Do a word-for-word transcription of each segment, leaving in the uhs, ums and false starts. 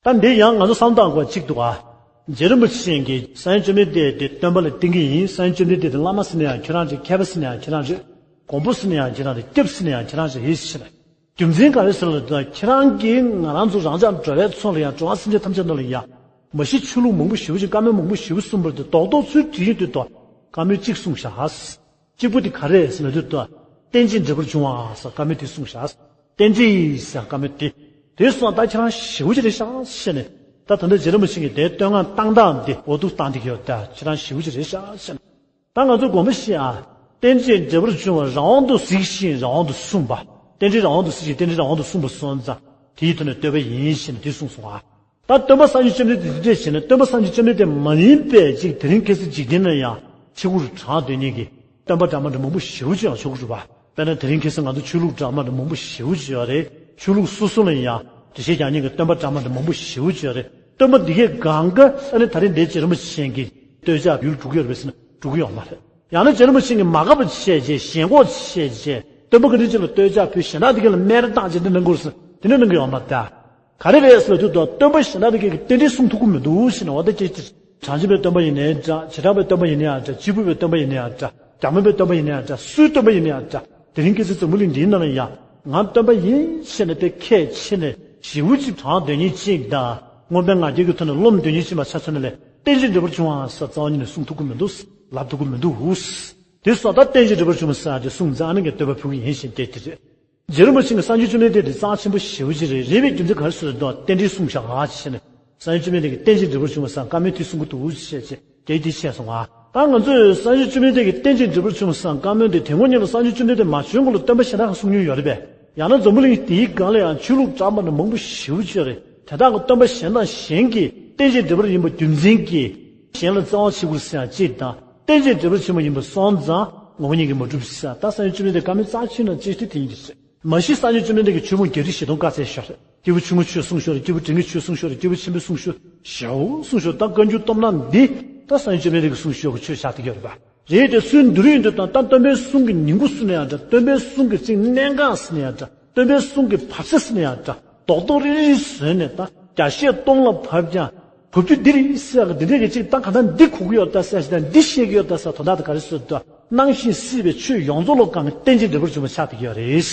ད་འདི་ཡང་ང་ཚོ་བསམ་བཏང་དགོས་གཅིག་འདུག་ཨ། རྗེ་རིན་པོ་ཆེ་གིས་སངས་རྒྱས་བཅོམ་ལྡན་འདས་དེ་སྟོན་པ་ལ་བསྟེན་གྱི་ཡིན། སངས་རྒྱས་བཅོམ་ལྡན་འདས་དེ་བླ་མ་ཟེར་ན་ཡང་ཁྱེད་རང་རེད། མཁས་པ་ཟེར་ན་ཡང་ཁྱེད་རང་རེད། མགོན་པོ་ཟེར་ན་ཡང་ཁྱེད་རང་རེད། སྐྱབས་ཟེར་ན་ཡང་ཁྱེད་རང་རེད་ཟེར་ནས། རྒྱུ་མཚན་ག་རེ་ཟེར་ལབ་དུས། ཁྱེད་རང་གིས་ང་རང་ཚོ་རང་ཅག་འགྲོ་བའི་ཚོགས་ལ་ཡང་འགྲོ་བ་སེམས་ཅན་ཐམས་ཅད་ནང་ལ་ཡང་མ་གཞི་ཆོས་ལུགས་མང་པོ་ཞེ་པོ་ཅིག་བཀའ་མོལ་མང་པོ་ཞེ་པོ་གསུངས་པ་རེད་དེ། རྡོག་རྡོག་ཚུར་དྲིས་ཡོང་དུས་དུ་བཀའ་མོལ་གཅིག་གསུངས་བཞག་གཅིག་པུ་དེ་ག་རེ་ཟེར་ལབ་དུས་དུ། རྟེན་ཅིང་འབྲེལ་པར་འབྱུང་བ་ཟེར་བཀའ་མོལ་དེ་གསུངས་བཞག་རྟེན་འབྲེལ་ཟེར་བཀའ་མོལ་དེ། དེ་སོང་ད་ཁྱེད་རང་ཞེ་པོ་ཅིག་རེད་ཤག་ཟེར་ནས། ད་ད་ལྟ་རྗེ་རིན་པོ་ཆེ་གིས་དེའི་བསྟོད་བསྔགས་བཏང་སྟངས་དེ་འོ་ཐུག་བཏང་བསྡད་ཀྱི་ཡོད། ད་ཁྱེད་རང་ཞེ་པོ་ཅིག་རེད་ཤག་ཟེར་ནས། ད་ང་ཚོ་དགོངས་པ་བཞེས་ཨ། རྟེན་ཅིང་འབྲེལ་པར་འབྱུང་བ་རང་དབང་དུ་གཟིགས་ཤིང་རང་དབང་དུ་གསུངས་པ། རྟེན་འབྲེལ་རང་དབང་དུ་གཟིགས་ཤིང་རྟེན་འབྲེལ་རང་དབང་དུ་གསུངས་པ་སོང་ཙང་དེའི་ཐོག་ནས་བསྟོད་པ་ཡིན་ཞེས་ནས་དེ་གསུངས་སོང་ཨ། ད་སྟོན་པ་སངས་རྒྱས་བཅོམ་ལྡན་འདས་དེ་འདྲས་བྱས་ན། སྟོན་པ་སངས་རྒྱས་བཅོམ་ལྡན་འདས་མ་ཡིན་པའི་ཅིག་དེ་རིང་ཁ་སང་འཇིག་རྟེན་ན་ཡང་ཆོས་སྐུ་རུ་གྲངས་འདོན་མཁན་གྱི་སྟོན་པ་འདྲ་མི་འདྲ་མང་པོ་ཞེ་པོ་ཅིག་ཡང་ཆོས་སྐུ་རུ་བ། དཔེར་ན་དེ་རིང་ཁ་སང་ང་ཚོ་ཆོས་ལུགས་འདྲ་མི་འདྲ་མང་པོ་ཞེ་པོ་ཅིག་ཡོད་རེད། ཆོས་ལུགས་སོ་སོ་ལ་ཡང་འགྲེལ་བཤད་རྒྱག་མཁན་གྱི་སྟོན་པ་འདྲ་མི་འདྲ་མང་པོ་ཞེ་པོ་ཅིག་ཡོད་རེད། སྟོན་པ་འདི་གས་གང་ག་ཨ་ནི་ད་རེས་འདིར་རྗེ་རིན་པོ་ཆེ་གིས་བསྟོད་བྱ་ཡུལ་འགྲོ་གི་ཡོད་རེད་པས་ཟེར་ན་འགྲོ་གི་ཡོད་མ་རེད། ཡང་ན་རྗེ་རིན་པོ་ཆེ་གིས་མ་དགའ་བ་བྱས་རྗེས། ཞེན་ཁོག་བྱས་རྗེས་སྟོན་པ་ག་འདྲ་ཅིག་ལ་བསྟོད་བྱ་ཕུལ། གཞན་དག་དེ་གས་ལ་སྨད་ར་བཏང་བྱས་འདི་གནང་དགོས་ཟེར་དེ་འདྲ་གནང་གི་ཡོད་མ་རེད། ག་རེ་རེད་ཟེར་ལབ་དུས་དུ། སྟོན་པ་གཞན་དག་དེ་གས་ཀྱིས་རྟེན་འབྲེལ་གསུང་ཐུབ་ཀྱི་མི་འདུག་ཟེར་ནས། འོ་ད་སྐད་ཆ། བྱང་ཆུབ་པའི་སྟོན་པ་ཡིན་ནའི་འདྲ། བྱེ་བྲག་པའི་སྟོན་པ་ཡིན་ནའི་འདྲ། གཅིག་པུ་པའི་སྟོན་པ་ཡིན་ནའི་འདྲ། རྒྱ་མོ་པའི་སྟོན་པ་ཡིན་ནའི་འདྲ། སུའི་སྟོན་པ་ཡིན་ནའི་འདྲ། དེ་རིང་ཁ་སང་འཛམ་བུ་གླིང་འདིའི་ནང་ལ་ཡང་ང་སྟོན་པ་ཡིན་ཞེས་ནས་དེ་ཁས་འཆེ་ནས་ཞེ་པོ་ཅིག་གྲངས་འདོན་མཁན་ཅིག་དང་། མངོན་པའི་ང་རྒྱལ་གྱི་ཐོག་ནས་རློམ་འདོན་མཁན་ཅིག་མ་ཆགས་ཚུལ་ནས་ལས། རྟེན་ཅིང་འབྲེལ་པར་འབྱུང་བ་ཟེར་རྩ་བ་ཉིད་ནས་གསུང་ཐུབ་ཀྱི་མི་འདུག་ལབ་ཐུབ་ཀྱི་མི་འདུག་དེ་སོང་ད་རྟེན་ཅིང་འབྲེལ་པར་འབྱུང་བ་ཟེར་དེ་གསུངས་ཙང་། ཨ་ནི་ངས་བསྟོད་པ་ཕུལ་གྱི་ཡིན་ཞེས་བསྟན་གྱི་རེད། རྗེ་རིན་པོ་ཆེ་གིས་སངས་རྒྱས་བཅོམ་ལྡན་འདས་དེ་རྩ་ཆེན་པོ་ཞེ་པོ་ཅིག་རེད། རེད་པའི་རྒྱུ་མཚན་ག་རེ་ཟེར་དུས། རྟེན་འབྲེལ་གསུངས་བཞག་ཨ་ཅེ་ནས། སངས་རྒྱས་བཅོམ་ལྡན་འདས་ཀྱིས་རྟེན་ཅིང་འབྲེལ་པར་འབྱུང་བ་ཟེར་བཀའ་མོལ་དེ་གསུང་གི་འདུག་ཅེས་ཅེས་དེ་དེ་བཤད་སོང་ཨ། ད་ང་ཚོས་སངས་རྒྱས་བཅོམ་ལྡན་འདས་ཀྱིས་རྟེན་ཅིང་འབྲེལ་པར་འབྱུང་བ་ཟེར་བཀའ་མོལ་དེ་དེ་སྔོན་ཉིད་ལ་སངས་རྒྱས་བཅོམ་ལྡན་འདས་མ་བྱོན་གོང་ལ་སྟོན་པ་གཞན་དག་གིས་གསུང་མྱོང་ཡོད་རེད་པས། ཡང་ན་འཛམ་བུ་གླིང་དེའི་སྒང་ལ་ཡང་ཆོས་ལུགས་འདྲ་མི་འདྲ་མང་པོ་ཞེ་པོ་ཅིག་ཡོད་རེད། དེ་དག་གི་སྟོན་པ་གཞན་དང་གཞན་གྱིས་རྟེན་ཅིང་འབྲེལ་པར་ཡིན་པ་རྒྱུ་མཚན་གྱིས་གཞན་ལ་བརྩེ་བ་བྱེད་དགོས་ཟེར་ཡ་གཅིག་དང་། རྟེན་ཅིང་འབྲེལ་པར་བྱེད་པ་ཡིན་པ་སོང་ཙང་ངོ་བོ་ཉིད་ཀྱིས་མ་གྲུབ་ཟེར། ད་སངས་རྒྱས་བཅོམ་ལྡན་འདས་བཀའ་མོལ་རྩ་ཆེ་ན་གཅིག་དེ་དེ་ཡིན་གྱི་རེད། མ་གཞི་སངས་རྒྱས་བཅོམ་ལྡན་འདས་ཀྱིས་ཆོས་ཕུང་བརྒྱད་ཁྲི་བཞི་སྟོང་བཀའ་སྩལ་ཤོར་རེད། སྐྱེས་བུ་ཆུང་ངུའི་ཆོས་གསུངས་ཤོར་རེད། སྐྱེས་བུ་འབྲིང་གི་ཆོས་གསུངས་ཤོར་རེད། སྐྱེས་བུ་ཆེན་པོའི་གསུངས་ཤོར་ཞེ་པོ་གསུངས་ཤོར། ད་བཀའ་འགྱུར་སྟོབས་ན་འདི་ད་སངས་རྒྱས་བཅོམ་ལྡན་འདས་ཀྱིས་གསུངས་ཤོར་གྱི་ཆོས་ཆགས་བསྡད་ཀྱི་ཡོད་རེད་པ། རེད་དེ་ཚུལ་འདི་རུ་ཡིན་དུས་དང་། ད་སྟོན་པའི་གསུང་གི་ཉིང་ཁུ་ཟེར་ན་ཡང་འདྲ། སྟོན་པའི་གསུང་གི་ཅིག་གནད་འགག་ཟེར་ན་ཡང་འདྲ། སྟོན་པའི་གསུང་གི་བབ་ཆ་ཟེར་ན་ཡང་འདྲ། རྡོག་རྡོག་རིལ་རིལ་བཟོས་ནས་ད་རྒྱ་བཤད་སྟོང་ལ་བབས་ཀྱང་བབ་རྒྱུ་འདི་རེད་ཟེར་གི་འདི་འདྲས་ཀྱི་ཅིག་ད་ག་ད་འདི་གོ་གི་ཡོད་ད་ཟེར་ཞིག་དང་། འདི་ཤེས་ཀྱི་ཡོད་ད་ཟེར་དོན་དག་དེ་ག་རེ་ཟེར་དུས། སྣང་ཞིང་སྲིད་པའི་ཆོས་ཡོངས་རྫོགས་ལ་གང་གི་རྟེན་ཅིང་འབྲེལ་པར་འབྱུང་བ་ཆགས་བསྡད་ཀྱི་ཡོད་རེད།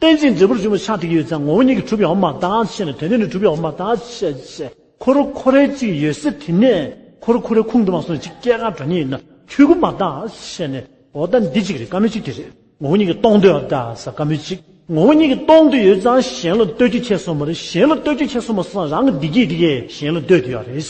རྟེན་ཅིང་འབྲེལ་པར་འབྱུང་བ་ཆགས་བསྡད་ཀྱི་ཡོད་ཙང་ངོ་བོ་ཉིད་ཀྱིས་གྲུབ་ཡོད་མ་རེད་ད་ཟེར་ནས། དོན་ནི་གྲུབ་ཡོད་མ་རེད་ད་ཟེར་ཟེར། ཁོ་རང་ཁོ་རའི་ཅིག་ཡོད་ས་དེ་ནས་ཁོ་རང་ཁོ་རའི་ཁུངས་དུ་མ་སོང་ནས་ཅིག་སྐྱེལ་ག་འགྲོ་མཁན་ཡིན་ན་འཐུས་ཀྱི་མ་རེད་ད་ཟེར་ནས། འོ་ད་འདི་གཅིག་རེད། བཀའ་མོལ་གཅིག་དེ་རེད། ངོ་བོ་ཉིད་ཀྱིས་སྟོང་དུ་ཡོད་ད་ཟེར་བཀའ་མོལ་གཅིག་ངོ་བོ་ཉིད་ཀྱིས་སྟོང་དུ་ཡོད་ཙང་གཞན་ལ་བསྟོད་རྒྱུ་ཁྱེར་སོང་མ་རེད། གཞན་ལ་བསྟོད་རྒྱུ་ཁྱེར་སོང་མ་སོང་། རང་གི་བདེ་སྐྱིད་དེ་གས་གཞན་ལ་བསྟོད་དུ་ཡོད་རེད།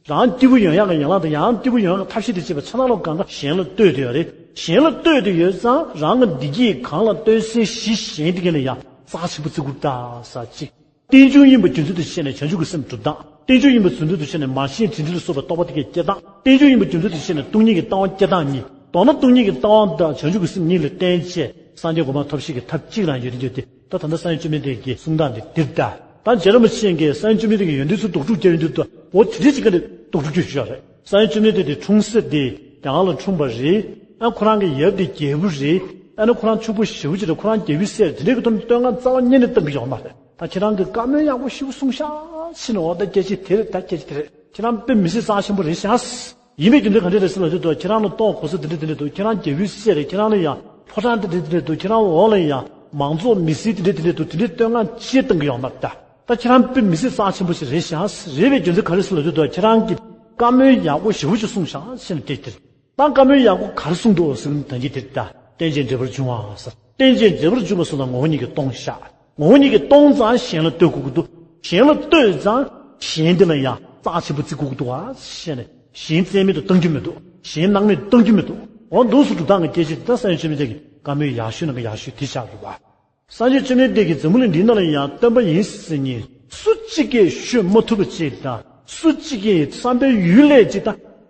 རང་སྐྱིད་པོ་ཡོང་ཡག་གི་ཡན་ལག་དང་། ཡང་སྐྱིད་པོ་ཡོང་ཡག་གི་ཐབས་ཤེས་དེ་བྱེད་པ་ཆ་ནང་ལོག་གང་ག་གཞན་ལ་བསྟོད་དུ་ཡོད་རེད། གཞན་ལ་བསྟོད་དུ་ཡོད་ཙང་རང་གི་བདེ་སྐྱིད་གང་ལ་བསྟོད་སའི་གཞི་གཞན་དེ་གས་ལ་ཡང་རྩ་ཆེན་པོ་བརྩི་དགོས་ད་ཟེར་གཅིག་རྟེན་འབྱུང་ཡིན་པ་རྒྱུ་མཚན་དུ་བྱས་ནས་བྱང་ཆུབ་ཀྱི་སེམས་སྒྲུབ་སྟངས། རྟེན་འབྱུང་ཡིན་པ་རྒྱུ་མཚན་དུ་བྱས་ནས་མར་ཤེས་དྲིན་དྲན་ལ་སོགས་པའི་རྟོགས་པ་དེ་གས་སྐྱེ་སྟངས། རྟེན་འབྱུང་ཡིན་པ་རྒྱུ་མཚན་དུ་བྱས་ནས་སྟོང་ཉིད་ཀྱི་ལྟ་བ་སྐྱེ་སྟངས་གཉིས། མདོར་ན་སྟོང་ཉིད་ཀྱི་ལྟ་བ་དང་བྱང་ཆུབ་ཀྱི་སེམས་གཉིས་ལ་བརྟེན་བྱས་སངས་རྒྱས་གོ་འཕང་ཐོབ་བྱེད་ཀྱི་ཐབས་གཅིག་རང་ཡོད་དེ་ཡོད་དེ། ད་ད་ལྟ་སངས་རྒྱས་བཅོམ་ལྡན་འདས་ཀྱི་གསུང་སྟངས་དེ་འདིར་གདའ། ད་རྗེ་རིན་པོ་ཆེ་གིས་སངས་རྒྱས་བཅོམ་ལྡན་འདས་ཀྱི་ཡོན་ཏན་ཚུར་རྟོགས་བརྗོད་ཡོང་དུས་དུ། འོ་དེ་འདྲ་ཅིག་ག་ནས་རྟོགས་བརྗོད་ཞུ་ཡ་རེད། སངས་རྒྱས་བཅོམ་ལྡན་འདས་དེ་འཁྲུངས་ས་དེ་རྒྱ་གར་ལ་འཁྲུངས་པ་རེད། ཨ་ཁོ་རང་གི་ཡབ་དེ་རྒྱལ་པོ་རེད། ཨ་ནི་ཁོ་རང་ཕྱུག་པོ་ཞེ་པོ་ཅིག་རེད། ཁོ་རང་རྒྱལ་པོའི་སྲས་རེད། དེ་འདྲའི་གི་ཐོག་ནས་བསྟོད་བསྔགས་རྩ་བ་ཉིད་ནས་གཏོང་གི་ཡོད་མ་རེད། ད་ཁྱེད་རང་གིས་བཀའ་མོལ་ཡག་པོ་ཞེ་པོ་གསུངས་ཤག་ཟེར་ནས། འོ་ད་སྐད་ཆ་དེ་རེད། ད་སྐད་ཆ་དེ་རེད། ཁྱེད་རང་དཔེ་མི་སྲིད་རྩ་ཆེན་པོ་རེད་ཤག་ཡིན་པའི་རྒྱུ་མཚན་ག་འདྲ་རེད་ཟེར་ལབ་དུས་དུ། ཁྱེད་རང་ལ་གཏོང་གོ་ས་དེ་འདྲ་དེ་འདྲ་འདུག་ཁྱེད་རང་རྒྱལ་པོའི་སྲས་རེད། ཁྱེད་རང་ལ་ཡང་ཕོ་བྲང་དེ་འདྲ་དེ་འདྲ་འདུག་ཁྱེད་རང་འོག་ལ་ཡང་མང་ཚོགས་མི་སེར་དེ་འདྲ་དེ་འདྲ་འདུག་དེ་འདྲའི་བསྟོད་བསྔགས་ཅི་གཏོང་གི་ཡོད་མ་རེད། ད་ད་ཁྱེད་རང་དཔེ་མི་སྲིད་རྩ་ཆེན་པོ་ཞིག་རེད་ཤག་རེད་པའི་རྒྱུ་མཚན་ག་རེ་ཟེར་ལབ་དུས་དུ། ཁྱེད་རང་གིས་བཀའ་མོལ་ཡག་པོ་ཞེ་པོ་ཅིག་གསུངས་ཤག་ཟེར་ནས་དེ་དེར། ད་བཀའ་མོལ་ཡག་པོ་ག་རེ་གསུངས་འདུག་ཟེར་ན། ད་འདི་དེ་ལྟ། རྟེན་ཅིང་འབྲེལ་པར་འབྱུང་བ་ཟེར། རྟེན་ཅིང་འབྲེལ་པར་འབྱུང་བ་སོགས་ལ་ངོ་བོ་ཉིད་ཀྱིས་སྟོང་བཞག་ངོ་བོ་ཉིད་ཀྱིས་སྟོང་ཙང་གཞན་ལ་བསྟོད་དགོས་ཀྱི་འདུག་གཞན་ལ་བསྟོད་ཙང་གཞན་དེ་ལ་ཡང་རྩ་ཆེན་པོ་བརྩི་དགོས་ཀྱི་འདུག་ཨ་ཞེས་ནས། གཞན་རྩ་མེད་དུ་གཏོང་རྒྱུ་མི་འདུག་གཞན་སྣང་མེད་དུ་གཏོང་རྒྱུ་མི་འདུག་འོ་འདུག་སེ་སྒྲུབ་སྟངས་ཀྱི་སྐད་ཆ་དེ་ད་སངས་རྒྱས་བཅོམ་ལྡན་འདས་ཀྱི་བཀའ་མོལ་ཡག་ཤོས་ནང་གི་ཡག་ཤོས་དེ་ཆགས་འདུག་པ། སངས་རྒྱས་བཅོམ་ལྡན་འདས་ཀྱིས་འཛམ་བུ་གླིང་འདིའི་ནང་ལ་ཡང་སྟོན་པ་ཡིན་ཟེར་མཁན་སུ་གཅིག་གིས་ཤོད་མ་ཐུབ་པ་ཅིག་དང་། སུ་གཅིག་གིས་བསམ་པའི་ཡུལ་ལས་ཅིག་ད་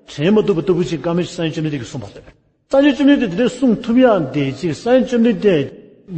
དྲན་མ་ཐུབ་པ་ལྟ་བུ་ཅིག་བཀའ་མོལ་སངས་རྒྱས་བཅོམ་ལྡན་འདས་ཀྱིས་གསུངས་པ་རེད། སངས་རྒྱས་བཅོམ་ལྡན་འདས་དེ་འདྲས་གསུང་ཐུབ་ཡག་དེ་ཅིག་སངས་རྒྱས་བཅོམ་ལྡན་འདས་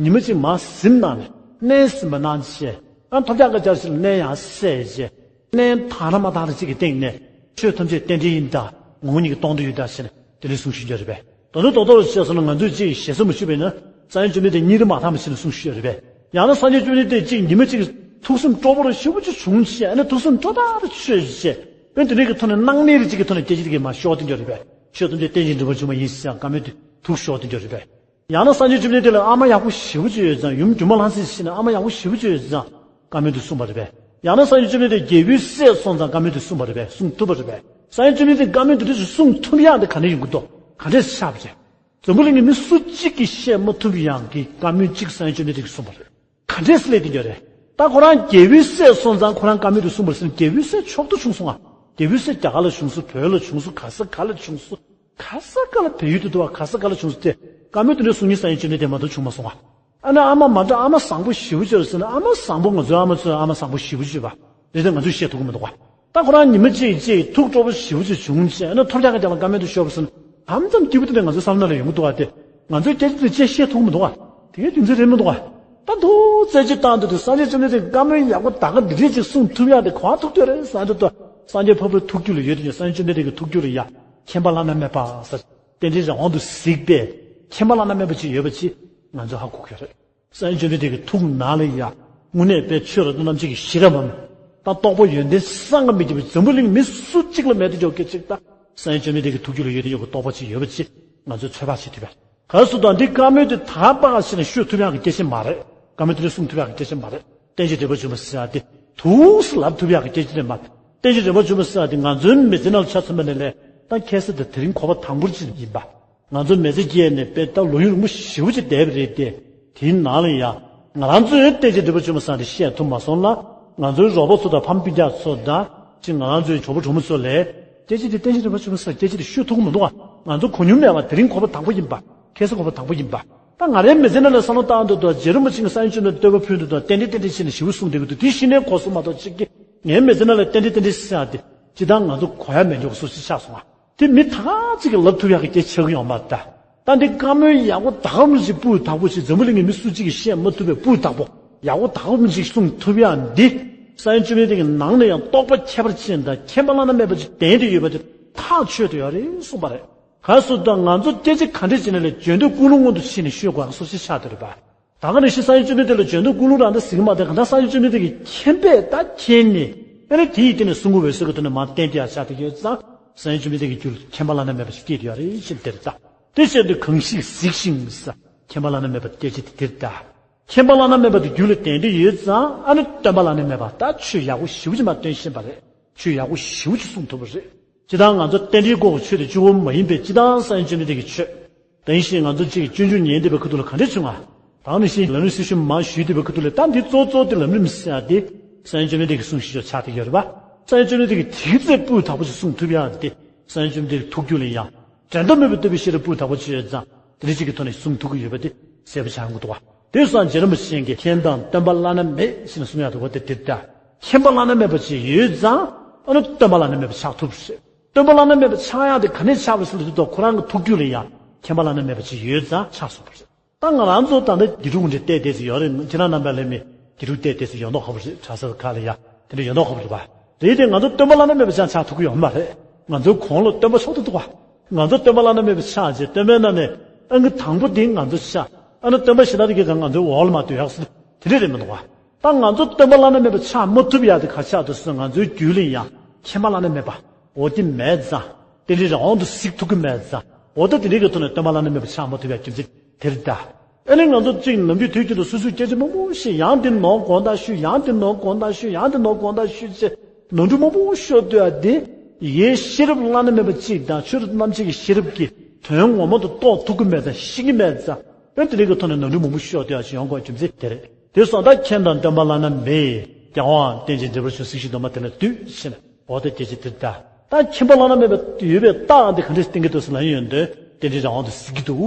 ཉི་མ་ཅིག་མར་གཟིམ་གནང་ནས། མནལ་གཟིམ་པ་གནང་བྱས། ཨ་ཐོབ་རྒྱག་གི་ཅར་ཞིག་ལ་མནལ་ཡང་སད་བྱས། མནལ་དང་ར་མ་དང་ར་ཅིག་གི་སྟེང་ནས་ཆོས་ཐམས་ཅད་རྟེན་འབྲེལ་ཡིན་ད། ངོ་བོ་ཉིད་ཀྱིས་སྟོང་དུ་ཡོད་ད་ཟེར་ནས་དེ་འདྲའི་གསུང་ཞུས་ཡོད་རེད་པས། ད་དུང་རྡོག་རྡོག་བྱས་སོང་ན། ང་ཚོས་ཅིག་ཞེ་ས་མ་ཞུས་པས་ན། སངས་རྒྱས་བཅོམ་ལྡན་འདས་གཉིད་མ་ཐག་པ་ཞིག་ལ་གསུང་ཞུས་ཡོད་རེད་པས། ཡང་ན་སངས་རྒྱས་བཅོམ་ལྡན་འདས་ཅིག་ཉི་མ་ཅིག་ ཐུགས་སེམས་སྤྲོ་པོ་རུ་ཞེ་པོ་ཅིག་བྱུང་བྱས། ཨ་ནི་ཐུགས་སེམས་སྤྲོ་ཐག་ཏུ་ཆོད་བྱས། ཨ་ནི་དེ་འདྲའི་གི་ཐོག་ནས་སྣང་གནས་རེ་གཅིག་གི་ཐོག་ནས་སྐད་ཅིག་དེ་གི་མར་ཤོར་དེ་འདྲ་རེད་པས། ཆོས་ཐམས་ཅད་རྟེན་ཅིང་འབྲེལ་བར་འབྱུང་བ་ཡིན་ཟེར་ཡང་བཀའ་མོལ་དེ་ཐུགས་ཤོར་དེ་འདྲ་རེད་པས། ཡང་ན་སངས་རྒྱས་བཅོམ་ལྡན་འདས་ལ་ཨ་མ་ཡག་པོ་ཞེ་པོ་ཅིག་ཡོད་ཙང་། ཡུམ་སྒྱུ་མ་ལྷ་སྲས་ཤི་ན་ཨ་མ་ཡག་པོ་ཞེ་པོ་ཅིག་ཡོད་ཙང་བཀའ་མོལ་དེ་གསུངས་པ་རེད་པས། ཡང་ན་སངས་རྒྱས་བཅོམ་ལྡན་འདས་རྒྱལ་པོའི་སྲས་སོང་ཙང་བཀའ་མོལ་དེ་གསུངས་པ་རེད་པས། གསུང་ཐུབ་པ་རེད་པས། སངས་རྒྱས་བཅོམ་ལྡན་འདས་བཀའ་མོལ་དེ་འདྲ་ཞིག་གསུང་ཐུབ་ཡག་དེ་ག་ནས་ཡོང་གི་འདུག་ག་འདྲས་ཆགས་པ་རེད། འཛམ་བུ་གླིང་གི་མི་སུ་གཅིག་གིས་བཤད་མ་ཐུབ་ཡག་གི་བཀའ་མོལ་གཅིག་སངས་རྒྱས་བཅོམ་ལྡན་འདས་ཀྱིས་གསུངས་པ་རེད། ག་འདྲས་སླེབས་དེ་འདྲ་རེད། ད་ཁོ་རང་རྒྱལ་པོའི་སྲས་སོང་ཙང་ཁོ་རང་བཀའ་མོལ་དེ་གསུངས་པ་རེད་ཟེར་ན། རྒྱལ་པོའི་སྲས་མཆོག་ཏུ་བྱུང་སོང་ང་། རྒྱལ་པོའི་སྲས་རྒྱ་གར་ལ་བྱུང་སོང་། བོད་ལ་བྱུང་སོང་། ག་ས་ག་ལ་བྱུང་སོང་། ག་ས་ག་ལ་བལ་ཡུལ་དུ་འདུག་བ། ག་ས་ག་ལ་བྱུང་སོང་དེ། བཀའ་མོལ་དེ་འདྲ་གསུང་མཁན་སངས་རྒྱས་བཅོམ་ལྡན་འདས་མ་གཏོགས་བྱུང་མ་སོང་བ། ཨ་ནི་ཨ་མ་མ་འདྲ་ཨ་མ་བཟང་པོ་ཞེ་པོ་ཅིག་ཡོད་ཟེར་ན། ཨ་མ་བཟང་པོ་ང་ཚོའི་ཨ་མ་ཚོའི་ཨ་མ་བཟང་པོ་ཞེ་པོ་ཅིག་ཡོད་པ་རེད་དེ། ང་ཚོས་བཤད་ཐུབ་ཀྱི་མི་འདུག་བ། ད་ཁོ་རང་ཉི་མ་གཅིག་གཅིག་ཐུགས་སྤྲོ་པོ་ཞེ་པོ་ཅིག་བྱུང་བྱས། ཨ་ནི་ཐོབ་རྒྱག་གི་རྒྱབ་ལ་བཀའ་མོལ་དེ་ཤོར་བ་ཟེར་ན། ཨ་མ་ཙམ་སྐྱིད་པོ་དེ་འདྲ་ང་ཚོའི་བསམ་བློ་ལ་ཡོང་གི་འདུག་བ། དེ་ང་ཚོའི་སྐད་ཆ་དེ་ཅིག་བཤད་ཐུབ་ཀྱི་མི་འདུག་བ། དེ་གའི་རྒྱུ་མཚན་རེད་མི་འདུག་བ། ད་འདུག་རྩད་གཅོད་བཏང་དུས་དེ་སངས་རྒྱས་བཅོམ་ལྡན་འདས་ཀྱིས་བཀའ་མོལ་ཡག་པོ་ད་ག་འདི་འདྲས་ཅིག་གསུང་ཐུབ་ཡག་དེ་ག་པར་ཐུག་ཡོད་རེད་ཟེར་དུས། སངས་རྒྱས་འཕགས་པའི་ཐུགས་རྒྱུད་ལ་ཡོད་དེ། སངས་རྒྱས་བཅོམ་ལྡན་འདས་ཀྱི་ཐུགས་རྒྱུད་ལ་ཡ་མཁྱེན་པ་བླ་ན་མེད་པ་ཟེར། རྟེན་འབྲེལ་རང་དབང་དུ་གཟིགས་པས་མཁྱེན་པ་བླ་ན་མེད་པ་ཅིག་ཡོད་པ་ཅིག་ང་ཚོས་ཧ་གོ་གི་ཡོད་རེད། སངས་རྒྱས་བཅོམ་ལྡན་འདས་ཀྱི་ཐུགས་ནང་ལ་ཡ་དངོས་གནས་དཔེ་ཆོས་རབ་ཏུ་རྣམ་འབྱེད་ཀྱི་ཤེས་རབ་བམ། ད་རྟོགས་པ་ཡོན་ཏན་བསམ་གྱིས་མི་ཁྱབ་པའི་འཛམ་བུ་གླིང་མི་སུ་གཅིག་ལ་མེད་དུ་འཇོག་གི་ཅིག་ད་སངས་རྒྱས་བཅོམ་ལྡན་འདས་ཀྱི་ཐུགས་རྒྱུད་ལ་ཡོད་དེ་ཡོད་ཀྱི་རྟོགས་པ་ཅིག་ཡོད་པ་ཅིག་ང་ཚོས་ཚོད་དཔག་བྱེད་ཐུབ་པས། ག་སུ་དང་འདི་བཀའ་མོལ་དེ་ད་པ་ཞིག་ནས་ཤོད་ཐུབ་ཡག་གི་སྐད་ཆ་མ་རེད། བཀའ་མོལ་དེ་འདྲ་གསུང་ཐུབ་ཡག་གི་སྐད་ཆ་མ་རེད། རྟེན་ཅིང་འབྲེལ་བར་འབྱུང་བ་ཟེར་ཡག་དེ་ཐུགས་སུ་ལབ་ཐུབ་ཡག་གི་སྐད་ཆ་དེ་མ་རེད། རྟེན་ཅིང་འབྲེལ་བར་འབྱུང་བ་ཟེར་ཡག་དེ་ང་ཚོའི་མི་ཚེ་ནང་ལ་ཆ་མཚོན་པ་ནས་ལས་ད་ཁ་སང་དེ་དེ་རིང་གོ་བ་དང་པོ་ཅིག་ཡིན་པ། ང་ཚོ་མི་ཚེ་སྐྱེལ་ནས་དཔེ་ད་ལོ་ཡུན་རིང་པོ་ཞེ་པོ་ཅིག་འདས་པ་རེད་དེ། དེའི་ནང་ལ་ཡང་ང་རང་ཚོའི་རྟེན་ཅིང་འབྲེལ་བར་འབྱུང་བ་ཟེར་ཡག་དེ་བཤད་ཐུབ་མ་སོང་ལ། ང་ཚོའི་རོགས་པ་ཚོ་དང་ཕ་མ་སྤུན་ཀྱག་ཚོ་དང་། ཅིག་ང་རང་ཚོའི་གྲོགས་པོ་གྲོགས་མོ་ཚོ་ལ་སྐད་ཆ་དེ་རྟེན་ཅིང་འབྲེལ་བར་འབྱུང་བ་ཟེར་སྐད་ཆ་དེ་ཤོད་ཐུབ་ཀྱི་མི་འདུག་ག་ང་ཚོ་གོ་མྱོང་མེད་པ། དེ་རིང་གོ་བ་དང་པོ་ཡིན་པ། ཁ་སང་གོ་བ་དང་པོ་ཡིན་པ། ད་ང་རའི་མི་ཚེ་ནང་ལ་བསམ་བློ་བཏང་དུས་དང་། རྗེ་རིན་པོ་ཆེ་གིས་སངས་རྒྱས་བཅོམ་ལྡན་འདས་བསྟོད་པ་ཕུལ་དུས་དང་། རྟེན་འབྲེལ་རྟེན་འབྲེལ་བྱས་ནས་ཞེ་པོ་གསུངས་བསྡད་ཀྱི་འདུག་དེ་གཞི་ནས་གོ་སོང་མ་གཏོགས། གཅིག་གིས་ངའི་མི་ཚེ་ནང་ལ་རྟེན་འབྲེལ་རྟེན་འབྲེལ་ཟེར་ཡག་དེ་སྤྱིར་བཏང་ང་ཚོ་གོ་ཡ་མེད་འགྲོ་གི་བཟོ་ཞིག་ཆགས་སོང་ང་། དེ་མི་ད་ག་ཅིག་གིས་ལབ་ཐུབ་ཡག་གི་སྐད་ཆ་ཆགས་ཀྱི་ཡོད་མ་རེད་ད། ད་འདི་བཀའ་མོལ་ཡག་པོ་དག་པོ་ཞིག་སྤུས་དག་པོ་ཞིག་འཛམ་བུ་གླིང་གི་མི་སུ་གཅིག་གིས་བཤད་མ་ཐུབ་པའི་སྤུས་དག་པོ་ཡག་པོ་དག་པོ་ཞིག་གསུང་ཐུབ་ཡག་འདི། སངས་རྒྱས་བཅོམ་ལྡན་འདས་ཀྱི་ནང་ནས་ཡང་རྟོགས་པ་ཁྱད་པར་ཅན་དང་མཁྱེན་པ་བླ་ན་མེད་པ་ཅིག་ལྡན་ཏེ་ཡོད་པ་དེ་ཐག་ཆོད་དེ་ཡོད་རེད་གསུངས་པ་རེད། ག་སུ་དང་ང་ཚོ་སྐད་ཆ་ག་འདྲ་བྱས་ནས་ལས་བརྗོད་འདོད་ཀུན་སློང་སྔོན་དུ་ཕྱིན་ནས་ཤོད་དགོས་ཡག་བཟོ་ཞིག་ཆགས་བསྡད་རེད་པ། ད་ག་ནང་བཞིན་སངས་རྒྱས་བཅོམ་ལྡན་འདས་ལ་བརྗོད་འདོད་ཀུན་སློང་རང་ད་ཟིག་མ་དེ་གང་ལྟར་སངས་རྒྱས་བཅོམ་ལྡན་འདས་ཀྱི་མཁྱེན་པས་ད་མཁྱེན་ནས། ཨ་ནི་དེ་ཡི་སྟེང་ནས་གསུང་གི་འོད་ཟེར་གྱི་ཐོག་ནས་མར་བསྟན་ཏེ་ཡར་ཤར་དེ་ཡོད་ཙང་། སངས་རྒྱས་བཅོམ་ལྡན་འདས་ཀྱི་རྒྱུད་ལ་མཁྱེན་པ་བླ་ན་མེད་པ་ཞིག་སྐྱེས་ཏེ་ཡོད་རེད་ཅེས་དེར་ལྟ། དེ་བཞིན་དུ་གང་ཞིག་གཟིགས་ཤིང་ཟེར། མཁྱེན་པ་བླ་ན་མེད་པ་སྐྱེ་ཅེས་དེ་དེར་ལྟ། མཁྱེན་པ་བླ་ན་མེད་པ་དེ་རྒྱུད་ལ་ལྡན་ཏེ་ཡོད་ཙང་། ཨ་ནི་སྟོན་པ་བླ་ན་མེད་པ་ད་ཆོས་ཡག་པོ་ཞེ་པོ་ཅིག་མར་སྟོན་ཤེས་པ་རེད། ཆོས་ཡག་པོ་ཞེ་པོ་ཅིག་གསུང་ཐུབ་པ་རེད། སྤྱིར་བཏང་ང་ཚོ་རྟེན་འབྲེལ་སྐོར་གྱི་ཆོས་དེ་གཅིག་པོ་མ་ཡིན་པའི། སྤྱིར་བཏང་སངས་རྒྱས་བཅོམ་ལྡན་འདས་ཀྱི་ཆོས། དེ་བཞིན་ང་ཚོ་གཅིག་གིས་སྤྱོད་འཇུག་ཉན་བསྡད་པའི་ཁ་ཐུག་ལ་ག་འདྲས་བྱུང་ང་། ད་ནི་ཞིག་ལམ་རིམ་སྲི་ཞུ་མར་ཞུས་བསྡད་པའི་ཁ་ཐུག་ལ། ད་འདི་གཙོ་གཙོ་དེ་ལམ་རིམ་ཟེར་ཡག་དེ་སངས་རྒྱས་བཅོམ་ལྡན་འདས་ཀྱི་གསུང་ཞིག་ཆགས་བསྡད་ཡོད་རེད་པ། སངས་རྒྱས་བཅོམ་ལྡན་འདས་ཀྱིས་དེ་ཙམ་སྤུས་དག་པོ་ཞིག་གསུང་ཐུབ་ཡག་དེ། སངས་རྒྱས་བཅོམ་ལྡན་འདས་ཀྱི་ཐུགས་རྒྱུད་ལ་ཡང་དྲན་མཐའ་མེད་པའི་བསྟོད་པའི་ཤེས་རབ་སྤུས་དག་པོ་ཅིག་ཡོད་ཙང་། དེ་འདྲ་ཅིག་གི་ཐོག་ནས་གསུང་ཐུབ་ཀྱི་ཡོད་པ་དེ་གསལ་པོ་ཆགས་ཡོང་གི་འདུག་བ། དེ་སོང་ཙང་རྗེ་རིན་པོ་ཆེ་གིས་མཁྱེན་དང་སྟོན་པ་བླ་ན་མེད་ཟེར་ནས་གསུང་ཡག་དེ་བ་དེ་དེར་ལྟ། མཁྱེན་པ་བླ་ན་མེད་པ་ཅིག་ཡོད་ཙང་། ཨ་ནི་སྟོན་པ་བླ་ན་མེད་པ་ཆགས་ཐུབ་ཟེར། སྟོན་པ་བླ་ན་མེད་པ་ཆགས་ཡག་དེ་ག་ནས་ཆགས་པ་ཟེར་དུས་ད་ཁོ་རང་གི་ཐུགས་རྒྱུད་ལ་ཡང་མཁྱེན་པ་བླ་ན་མེད་པ་ཅིག་ཡོད་ཙང་ཆགས་སོང་བ་རེད། ད་ང་རང་ཚོ་ད་ལྟ་དགེ་ཕྲུག་འདྲ་བལྟས་བལྟས་ཚེ་ཡོད་རེད། ཁྱེད་རང་རྣམ་པ་ལ་མི་དགེ་ཕྲུག་བལྟས་བལྟས་ཚེ་ཡོད་མདོག་ཁ་པོ་རེད། གྲྭ་ས་ཁག་ལ་ཡ་དེ་འདྲ་ཡོད་མདོག་ཁ་པོ་རེད་པ། རེད་དེ་ང་ཚོ་སྟོན་པ་བླ་ན་མེད་པ་ཆགས་ཆགས་ཐུབ་ཀྱི་ཡོད་མ་རེད། ང་ཚོའི་གོང་ལ་སྟོན་པ་མཆོག་ཏུ་གཏུགས་པ། ང་ཚོ་སྟོན་པ་བླ་ན་མེད་པ་ཆགས་རྗེས་སྟོན་པའི་ནང་ནས་ཨང་ཀི་དང་པོ་དེ་ང་ཚོ་ཆགས། ཨ་ནི་སྟོན་པ་གཞན་དག་དེ་གས་ཀྱང་ང་ཚོའི་འོག་ལ་མར་སྡོད་ཡག་ཟེར་དེ་འདྲ་རེད་མི་འདུག་ག་ད་ང་ཚོ་སྟོན་པ་བླ་ན་མེད་པ་ཆགས་མ་ཐུབ་ཡག་དེ་ག་ཆགས་འདུག་ཟེར་ན། ང་ཚོའི་རྒྱུད་ལ་ཡང་མཁྱེན་པ་བླ་ན་མེད་པ་འོ་དེ་མེད་ཙང་། རྟེན་འབྲེལ་རང་དབང་དུ་གཟིགས་ཐུབ་ཀྱི་མེད་ཙང་། འོ་ད་དེ་འདྲའི་གི་ཐོག་ནས་སྟོན་པ་བླ་ན་མེད་པ་ཆགས་མ་ཐུབ་ཡག་རྒྱུ་མཚན་དེ་རེད་ད། ཨ་ནི་ང་ཚོ་གཅིག་ནམ་རྒྱུན་དུས་རྒྱུན་དུ་སོ་སོའི་སྐད་ཆ་མང་པོ་བཤད། ཡང་དེ་ནོར་དགོངས་དག་ཞུ། ཡང་དེ་ནོར་དགོངས་དག་ཞུ། ཡང་དེ་ནོར་དགོངས་དག་ཞུ་བྱས་ནོར་འཁྲུལ་མང་པོ་ཤོར་སྡོད་ཡག་དེ། ཡའི་ཤེས་རབ་བླ་ན་མེད་པ་གཅིག་དང་ཆོས་རབ་རྣམ་འབྱེད་ཀྱི་ཤེས་རབ་ཀྱིས་དོན་ངོ་མ་དུ་རྟོགས་ཐུབ་ཀྱི་མེད་ཙང་། ཤེས་ཀྱི་མེད་ཙང་། དཔེ་དེ་རིགས་ཀྱི་ཐོག་ནས་ནོར་འཁྲུལ་མང་པོ་ཤོར་སྡོད་ཡག་ཅིག་ཡོང་དགོས་རྒྱུ་མཚན་དེ་རེད། དེ་སོང་ཙང་མཁྱེན་དང་སྟོན་པ་བླ་ན་མེད། རྒྱལ་བའང་རྟེན་ཅིང་འབྲེལ་བར་འབྱུང་། གཟིགས་ཤིང་སྡོམ་པ་དེ་ལ་འདུད་ཟེར་ནས། འོ་ད་སྐད་ཆ་དེ་ལྟ། ད་མཁྱེན་པ་བླ་ན་མེད་པ་ཡོད་པའི་རྟགས་འདི་ག་འདྲས་བསྟན་གྱི་འདུག་ཟེར་ན། ཡོན་ཏན་རྟེན་འབྲེལ་རང་དབང་དུ་གཟིགས་ཀྱི་འདུག་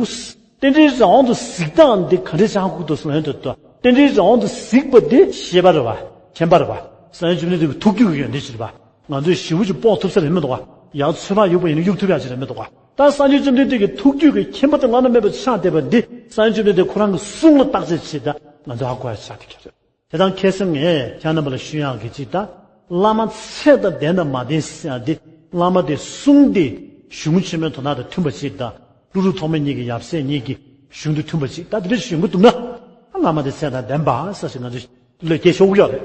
རྟེན་འབྲེལ་རང་དབང་དུ་གཟིགས་སྟངས་འདི་ག་འདྲས་ཆགས་ཀྱི་འདུག་ཟེར་ན། ཡོན་ཏན་རྟེན་འབྲེལ་རང་དབང་དུ་གཟིགས་པ་འདི་ཤེས་པ་རེད་པ། མཁྱེན་པ་རེད་པ། སངས་རྒྱས་བཅོམ་ལྡན་འདས་ཀྱི་ཐུགས་རྒྱུད་ཀྱི་ཡོན་ཏན་ཞིག་རེད་པ། ང་ཚོས་ཞེ་པོ་ཅིག་སྤོང་ཐུབ་ས་རེད་མི་འདུག་ག་ཡང་ཚོད་དཔག་ཡོད་པ་ཡིན་ན་གཡུག་ཐུབ་ཡག་ཅིག་རེད་མི་འདུག་ག་ད་སངས་རྒྱས་བཅོམ་ལྡན་འདས་ཀྱི་ཐུགས་རྒྱུད་ཀྱི་མཁྱེན་པ་དེ་བླ་ན་མེད་པ་ཆགས་བསྡད་པ་འདི་སངས་རྒྱས་བཅོམ་ལྡན་འདས་ཁོ་རང་གི་གསུང་ལ་བརྟག་དཔྱད་བྱེད་ད་ང་ཚོ་ཧ་གོ་ཡག་ཆགས་བསྡད་ཀྱི་རེད། དེ་དང་ཁ་སང་ངས་ཁྱེད་རྣམ་པ་ལ་ཞུ་ཡག་གི་ཅིག་ད། བླ་མ་ཚད་དང་ལྡན་དང་མ་ལྡན་ཟེར་ཡག་འདི། བླ་མ་དེ་གསུང་དེ་གཞུང་ཆེན་མོའི་དོན་དག་དང་མཐུན་པ་ཅིག་དང་། ཀླུ་སྒྲུབ་ཐོགས་མེད་གཉིས་ཀྱི་ཡབ་སྲས་གཉིས་ཀྱི་གཞུང་དང་མཐུན་པ་ཅིག་ད་དེ་འདྲ་ཞིག་ཡོང་གི་འདུག་ན། བླ་མ་དེ་ཚད་དང་ལྡན་པ་ཟེར་ཞིག་ང་ཚོས་བློས་འགེལ་ཆོག་གི་ཡོད་རེད།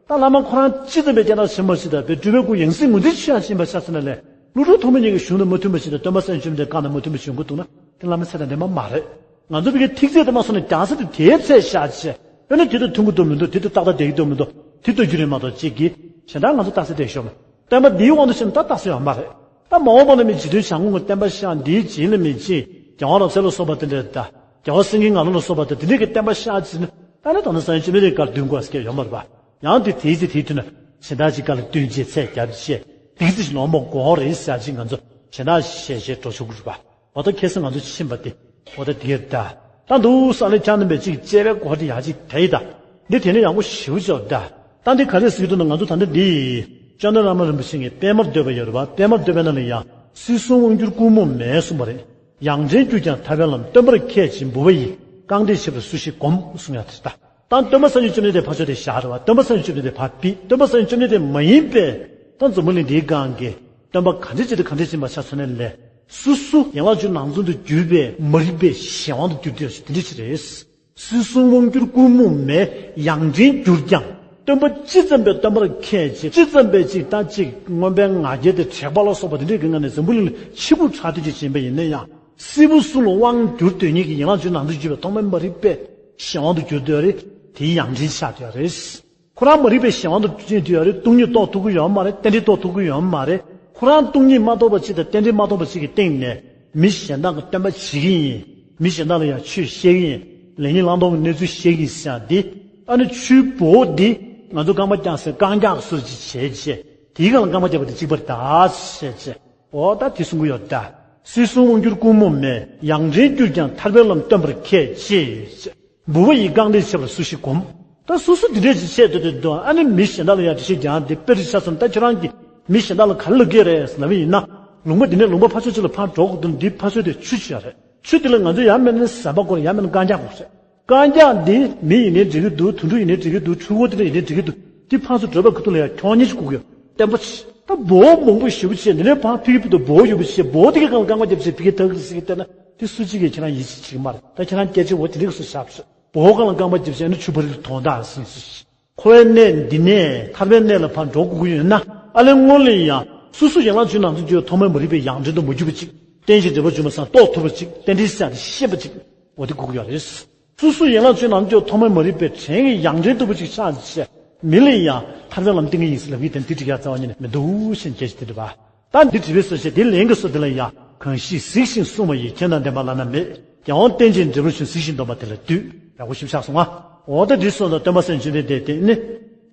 ད་བླ་མ་ཁོ་རང་ཅི་ཙམ་པའི་སྐྱེ་ཐག་ཆོད་པ་ཞིག་དང་བའི་སྤྲུལ་པའི་སྐུ་ཡང་སྲིད་ངོས་འཛིན་ཆོས་ཡང་ཕྱིན་པ་ཆ་ཚང་ན་ལས། ཀླུ་སྒྲུབ་ཐོགས་མེད་གཉིས་ཀྱི་གཞུང་དང་མ་མཐུན་པ་ཞིག་དང་། སྟོན་པ་སངས་རྒྱས་བཅོམ་ལྡན་འདས་བཀའ་དང་མ་མཐུན་པ་གཞུང་ཀུན་འདུག་ན། དེ་བླ་མའི་ཚད་དང་ལྡན་པ་མ་རེད། ང་ཚོ་བོད་ཀྱི་ཐིག་ཚད་དུ་མ་སོང་ནས་རྒྱལ་ས་དེ་དེའི་ཚད་བཞག་བྱས། དཔེར་ན་དེ་དང་མཐུན་གྱི་འདུག་མི་འདུག་དེ་དང་ཏག་ཏག་བསྡད་ཀྱི་འདུག་མི་འདུག་དེ་ལྟ་རྒྱུ་རེད་མ་གཏོགས་གཅིག་གིས་གཞན་དག་ང་ཚོ་རྟགས་གསལ་བསྡད་ཤོག་མ། བསྟན་པ་འདིའི་དབང་དུ་ཕྱིན་ན་ད་རྟགས་གསལ་ཡོད་མ་རེད། ད་མ་འོངས་པ་ལ་མི་རྗེ་བཙུན་བྱམས་མགོན་གྱི་བསྟན་པ་ཤར། འདིའི་རྗེས་ལ་མི་རྗེ་རྒྱལ་བ་རབ་གསལ་ལ་སོགས་པ་དེ་འདྲ་དང་། རྒྱལ་བ་སེང་གེ་ངང་ལག་ལ་སོགས་པ་དང་དེ་འདྲ་གི་བསྟན་པ་ཤར་ཕྱིན་ན། ད་ནི་ད་ནི་སངས་རྒྱས་བཅོམ་ལྡན་འདས་བཀའ་འདུན་དགོས་སྐད་ཡོད་མ་རེད་པ། ཡང་དེ་དེའི་ཚེ་དེའི་དུས་ན་གཞན་དག་ཅིག་བཀའ་ལ་བསྟུན་བྱས་ཚད་རྒྱབ་བྱས། དེའི་ཚེ་ཞིག་ལོངས་སྤོང་དགོས་རེད་ཟེར་ཅིག་ང་ཚོ་གཞན་དག་ཞལ་བཞེས་འགྲོ་ཆོག་གི་རེད་པ། འོ་ད་ཁ་སང་ང་ཚོ་ཕྱིན་པ་དེ། འོ་ད་དེ་ད། ད་འདུག་ས་ནས་ཁྱེད་རྣམ་པས་ཅིག་དཔྱད་པའི་སྒོ་དེ་ཡག་ཅིག་དེ་ཡི་ད། འདི་དེ་ནས་ཡག་པོ་ཞེ་པོ་ཅིག་ད། ད་འདི་ག་རེ་ཟེར་གྱི་འདུག་ན། ང་ཚོ་ད་ལྟ་འདི། ཅོ་ནེ་བླ་མ་རིན་པོ་ཆེ་གི་པད་མར་བསྟོད་པ་ཡོད་རེད་པ། པད་མར་བསྟོད་པའི་ནང་ལ་ཡང་། སྲིད་གསུམ་དབང་སྒྱུར་ཀུན་རྨོངས་མེད་གསུངས་པ་རེད། ཡང་ཕྲན་གྱུར་ཀྱང་ཐར་པའི་ལམ། སྟོན་པར་མཁས་ཀྱི་འབུལ་བ་ཡིས། རྐང་གཏད་ཆེ་བར་སུ་ཞིག་སྒོམ་གསུངས་ཡ་དེ་ད། ད་སྟོན་པ་སངས་རྒྱས་བཅོམ་ལྡན་འདས་ཕར་ཕྱོགས་དེ་བཞག་རེད་པ། སྟོན་པ་སངས་རྒྱས་བཅོམ་ལྡན་འདས་ཕར་ཕུད། སྟོན་པ་སངས་རྒྱས་བཅོམ་ལྡན་འདས་མ་ཡིན་པའི། ད་འཛམ་བུ་གླིང་འདིའི་སྒང་གི་སྟོན་པ་ག་འདྲ་ཅིག་དང་ག་འདྲ་ཅིག་ཡིན་པ་ཆ་མཚོན་ནས་ལས། སོ་སོ་ཡན་ལག་བཅུ་ནང་ཚན་དུ་གྱུར་པའི་མ་རིག་པའི་གཞན་དབང་དུ་གྱུར་ཏེ་ཡོད་ཞེས་དེ་འདྲ་ཅིག་རེད། སྲིད་གསུམ་དབང་སྒྱུར་ཀུན་རྨོངས་མེད། ཡང་ཕྲན་གྱུར་ཀྱང་། སྟོན་པ་ཅི་ཙམ་པའི་སྟོན་པར་མཁས་ཀྱི། ཅི་ཙམ་པའི་ཅིག་ད་ཅིག་མངོན་པའི་ང་རྒྱལ་དེ་དྲེགས་པ་ལ་སོགས་པ་དེ་འདྲའི་གི་ངང་ནས་འཛམ་བུ་གླིང་ལ་ཕྱི་ཕུགས་ཁྲག་ཐུག་ཅིག་བྱིན་པ་ཡིན་ན་ཡང་། སྲིད་པ་གསུམ་ལ་དབང་བསྒྱུར་འདོད་མཁན་གྱི་ཡན་ལག་བཅུ་ནང་དུ་གྱུར་པའི་ཐོག་མའི་མ་རིག་པའི་གཞན་དབང་དུ་གྱུར་སྡོད་རེད། དེའི་ཡང་ཕྲན་ཆགས་སྡོད་རེད། ཁོ་རང་མ་རིག་པའི་གཞན་དབང་དུ་བྱས་སྡོད་ཡོད་རེད། སྟོང་ཉིད་རྟོགས་ཐུབ་ཀྱི་ཡོད་མ་རེད། རྟེན་འབྲེལ་རྟོགས་ཐུབ་ཀྱི་ཡོད་མ་རེད། ཁོ་རང་སྟོང་ཉིད་མ་རྟོགས་པ་ཅིག་དང་རྟེན་འབྲེལ་མ་རྟོགས་པ་ཅིག་གི་སྟེང་ནས། མི་གཞན་དག་གི་སྟོན་པ་བྱེད་ཀྱི་ཡིན། མི་གཞན་དག་ལ་ཡང་ཆོས་བཤད་ཀྱི་ཡིན། ལེགས་ཉེས་བླང་དོར་གྱི་གནས་ཚུལ་བཤད་ཀྱི་ཡིན་ཟེར་ཡ་འདི། ཨ་ནི་ཆུའི་འབོ་འདི་ང་ཚོ་རྐང་པ་བརྐྱངས་ཟེར་རྐང་བཀྱག་སོར་ཅིག་བྱས་བྱས། དེའི་སྒང་ལ་རྐང་པ་བརྒྱབ་པ་དེ་གཅིག་པ་རེད་ད་བྱས་བྱས། འོ་ད་དེ་གསུང་གི་ཡོད་ད། སྲིད་གསུམ་དབང་སྒྱུར་ཀུན་རྨོངས་མེད། ཡང་ཕྲན་གྱུར་ཀྱང་ཐར་པའི་ལམ་སྟོན་པར་མཁས་ཅེས། འབུལ་བ་ཡིས་རྐང་གཏད་ཆེ་བར་སུ་ཞིག་སྒོམ། ད་སོ་སོ་འདི་འདྲས་ཅིག་བཤད་སྡོད་སྡོད་དུས། ཨ་ནི་མི་གཞན་དག་ལ་ཡང་འགྲེལ་བཤད་རྒྱག་འདི་དཔེ་རེ་ཆ་མཚོན། ད་ཁྱོད་རང་གིས་མི་གཞན་དག་ལ་ག་རེ་ལབ་ཀྱི་རེད་ལབ་པ་ཡིན་ན། ལུང་པ་འདི་ནས་ལུང་པ་ཕར་ཕྱོགས་གཅིག་ལ་ཕར་འགྲོ་དགོས་དུས། འདི་ཕར་ཕྱོགས་དེ་ཆུ་ཆགས་རེད། ཆུ་དེ་ལ་ང་ཚོས་ཡང་མིན་ན་ཟམ་པ་བསྐོར། ཡང་མིན་ན་རྐང་བཀྱག་དགོས་རེད། རྐང་བཀྱག་འདི་མི་ཡིན་ནའི་འགྲིག་གི་འདུག་དུད་འགྲོ་ཡིན་ནའི་འགྲིག་གི་འདུག་ཆུ་བོ་དེ་འདྲ་ཡིན་ནའི་འགྲིག་གི་འདུག་འདི་ཕར་ཚུར་བགྲོད་པའི་ཁ་ཐུག་ལ་ཡང་ཁྱོན་ཉིད་ཅིག་སྒུག་ཡོད། བརྟན་པོ་ཆེ། ད་འབོ་མང་པོ་ཞེ་པོ་བྱས། འདི་ནས་ཕར་ཕུད་ཀྱི་འདུག་འབོ་ཡོད་པ་བྱས། འབོ་དེ་གི་སྒང་ལ་རྐང་པ་བརྒྱབ་བྱས་ཕ་གིར་ཐུག་གི་ཟེར་གི་བལྟས་ན། དེ་སུ་གཅིག་གིས་ཁྱེད་རང་ཡིད་ཆེས་བྱེད་ཀྱི་མ་རེད། ད་ཁྱེད་རང་སྐད་ཆ་འོ་དེ་འདྲ་གི་སུ་བཞག་བྱས། འབོ་སྒང་ལ་རྐང་པ་བརྒྱབ་བྱས་ཨ་ནི་ཆུ་བར་དུ་དོན་དག་ཟིན་སོང་། ཁོའི་གནས་འདི་ནས་ཐར་པའི་གནས་ལ་ཕར་འགྲོ་དགོས་ཀྱི་ཡོད་ན། ཨ་ལས་སྔོན་ལ་ཡང་སོ་སོ་ཡན་ལག་བཅུ་ནང་དུ་གྱུར་པའི་ཐོག་མའི་མ་རིག་པའི་ཡང་ཕྲན་དུ་མ་གྱུར་པ་ཅིག་རྟེན་ཅིང་འབྲེལ་བར་འབྱུང་བ་ཙམ་རྟོགས་ཐུབ་པ་ཅིག་རྟེན་འབྲེལ་ཟེར་ཡ་དེ་ཤེས་པ་ཅིག་འོ་དེ་དགོས་ཀྱི་ཡོད་རེད། སོ་སོ་ཡན་ལག་བཅུ་ནང་དུ་གྱུར་པའི་ཐོག་མའི་མ་རིག་པའི་བྲན་གྱི་ཡང་ཕྲན་ལྟ་བུ་ཅིག་ཆགས་བྱས། མི་ལ་ཡང་ཐར་པའི་ལམ་སྟོན་གྱི་ཡིན་ཟེར་ལབ་ཀྱི་དེ་འདི་འགྲིག་ཡ་རྩ་བ་ཉིད་ནས་མི་འདུག་ཞེས་སྐད་ཆ་དེ་འདྲ་བ། ད་འདི་དྲི་བའི་སྲོལ་ཞིག་དེ་ལན་གྱི་སྲོལ་དེ་ལ་ཡང་། གང་ཞིག་གཟིགས་ཤིང་གསུང་བ་ཡིས། ཁྱེད་དང་ལྡན་པ་བླ་ན་མེད། རྒྱལ་དབང་རྟེན་ཅིང་འབྲེལ་བར་འབྱུང་། གཟིགས་ཤིང་འདོམས་པ་དེ་ལ་འདུད། ཡག་པོ་ཞིབ་ཆགས་སོང་ང་། འོ་ད་འདི་སོགས་ལ་སྟོན་པ་སེམས་ཅན་དེ་དེ་ནི།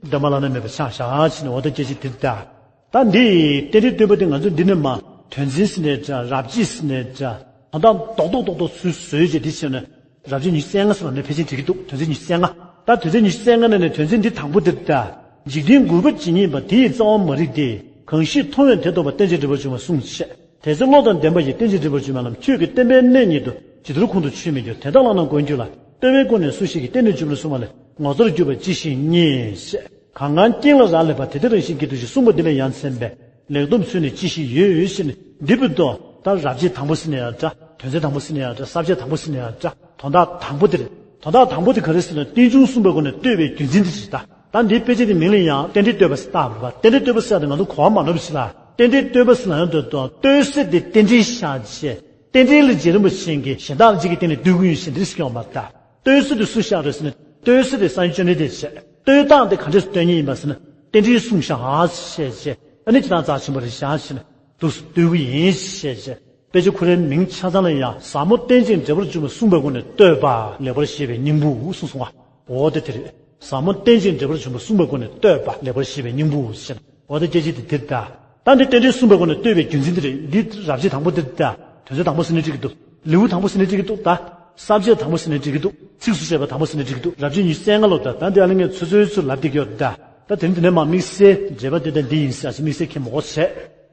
ལྡན་པ་བླ་ན་མེད་པ་ཆགས་བཞག་ཕྱིན་ནས། འོ་ད་སྐད་ཆ་དེ་ལྟ། ད་འདི་རྟེན་འབྲེལ་བསྟོད་པ་འདི་ང་ཚོ་འདི་ནས་མ་དོན་ཚན་ཟེར་ནའི་འདྲ། རབ་བྱེད་ཟེར་ནའི་འདྲ། དོན་དག་རྡོག་རྡོག་རྡོག་རྡོག་ཚུར་བཟོས་བྱས་འདི་བྱས་ནས། རབ་བྱེད་ཉི་ཤུ་རྩ་ལྔ་ཟེར་བ་ནི་ཕལ་ཆེར་འགྲིག་གི་འདུག་དོན་ཚན་ཉི་ཤུ་རྩ་ལྔ། ད་དོན་ཚན་ཉི་ཤུ་རྩ་ལྔ་ནང་ནས་དོན་ཚན་འདི་དང་པོ་འདིར་ལྟ། འཇིག་རྟེན་རྒུད་པ་ཇི་སྙེད་པ། དེ་ཡི་རྩ་བ་མ་རིག་སྟེ། གང་ཞིག་མཐོང་བས་དེ་སྟོན་པ། རྟེན་ཅིང་འབྲེལ་བར་འབྱུང་བ་གསུངས་ཞེས། དེ་ཚེ་བློ་དང་ལྡན་པ་ཡིས། རྟེན་ཅིང་འབྲེལ་བར་འབྱུང་བའི་ལམ། ཁྱོད་ཀྱི་བསྟན་པའི་གནས་ཉིད་དུ། ཇི་ལྟར་ཁོང་དུ་ཆུད་མི་འགྱུར། དེ་ལྟར་བླངས་ན་མགོན་ཁྱོད་ལ། བསྟོད་པའི་སྒོ་ནས་སུ་ཞིག་གིས། རྟེན་འབྲེལ་འབྱུང་ལ་གསུངས་པ་ལས། ངོ་མཚར་གྱུར་པ་ཅི་ཞིག་རྙེད་ཞེས། གང་གང་རྐྱེན་ལ་རག་ལས་པ། དེ་དེ་རང་བཞིན་གྱིས་འདུ་ཞིང་། གསུངས་པ་འདི་ལས་ཡ་མཚན་པའི། ལེགས་བསྡོམས་ཚུལ་ནི་ཅི་ཞིག་ཡོད་ཞེས་ནི། འདི་བུ་དོ། ད་རབ་བྱེད་དང་པོ་ཟེར་ནའི་ཡང་འདྲ། དོན་ཚན་དང་པོ་ཟེར་ནའི་ཡང་འདྲ། ས་བཅད་དང་པོ་ཟེར་ནའི་ཡང་འདྲ། དོན་དག་དང་པོ་དེ་རེད། དོན་དག་དང་པོ་དེ་ག་རེ་ཟེར་ན། རྟེན་འབྱུང་གསུངས་པའི་སྒོ་ནས་བསྟོད་པའི་རྒྱུ་མཚན་དེ་ཞིག་ད། ད་འདིའི་དཔེ་ཆ་དེ་མིང་ལ་ཡང་རྟེན་འབྲེལ་བསྟོད་པ་ཟེར་བཏགས་པ་རེད་པ། རྟེན་འབྲེལ་བསྟོད་པ་ཟེར་ཡ་དེ་ང་ཚོ་གོ་བ་མ་འདྲ་བ་ཞིག་ལ། རྟེན་འབྲེལ་བསྟོད་པ་ཟེར་ན་ཡང་འདོད་དོ། བསྟོད་ས་དེ་རྟེན་འབྲེལ་བཞག་བྱས། རྟེན་འབྲེལ་ལ་རྗེ་རིན་པོ་ཆེ་གིས་གཞན་དག་ལ་ཅིག་གི་སྟེང་ནས་བསྟོད་ཀྱི་ཡོད་ཞེས་འདིར་སྐྱོན་པ་ལྟ། བསྟོད་ས་དེ་སུ་བཞག་རེད་ཟེར་ན། བསྟོད་ས་དེ་སངས་རྒྱས་བཅོམ་ལྡན་འདས་བྱས། བསྟོད་སྟངས་དེ་ག་འདྲས་སུ་བསྟོད་ངེས་ཡིན་པ་ཟེར་ན། རྟེན་འབྲེལ་གསུངས་བཞག་ཨ་ཞེས་བྱས། ཨ་ནི་ཇི་ལྟར་རྩ་ཆེན་པོ་རེད་བཞག་ཕྱིན་ནས། འདུག་སེ་བསྟོད་ཀྱི་ཡིན་ཞེས་བྱས། དཔེ་ཆ་ཁོ་རའི་མིང་ཆ་ཚང་ལ་ཡང་། ཟབ་མོ་རྟེན་ཅིང་འབྲེལ་བར་འབྱུང་བ་གསུངས་པའི་སྒོ་ནས་བསྟོད་པ་ལེགས་པར་བཤད་པའི་སྙིང་པོ་གསུངས་སོང་བ། འོ་དེ་དེ་རེད། ཟབ་མོ་རྟེན་ཅིང་འབྲེལ་བར་འབྱུང་བ་གསུངས་པའི་སྒོ་ནས་བསྟོད་པ་ལེགས་པར་བཤད་པའི་སྙིང་པོ་ཞེས། འོ་དེ་སྐད་ཆ་དེ་དེ་ལྟ། ད་འདི་རྟེན་འབྲེལ་གསུངས་པའི་སྒོ་ནས་བསྟོད་པའི་རྒྱུ་མཚན་དེ་རེད། འདི་རབ་བྱེད་དང་པོ་དེ་ལྟ། དོན་ཚན་དང་པོ་ཟེར་ནའི་འགྲིག་གི་འདུག་ལེའུ་དང་པོ་ཟེར་ནའི་འགྲིག་གི་འདུག་ད་ས་བཅད་དང་པོ་ཟེར་ནའི་འགྲིག་གི་འདུག་ཚིགས་སུ་བཅད་པ་དང་པོ་ཟེར་ནའི་འགྲིག་གི་འདུག་རབ་བྱེད་ཉི་ཤུ་རྩ་ལྔ་ལོ། ད་ད་འདི་ཨ་ལས་ངས་ཚོད་ཚོད་ཚོད་ལབ་བསྡད་ཀྱི་ཡོད། ད་ད་དེ་རིང་འདི་ནས་མ་དམིགས་བསལ་འགྲེལ་པ་དེ་ད་འདི་ཡིན་ཟེར་ཅིག་དམིགས་བསལ་ཁྱེད་མ་གོ་བྱས།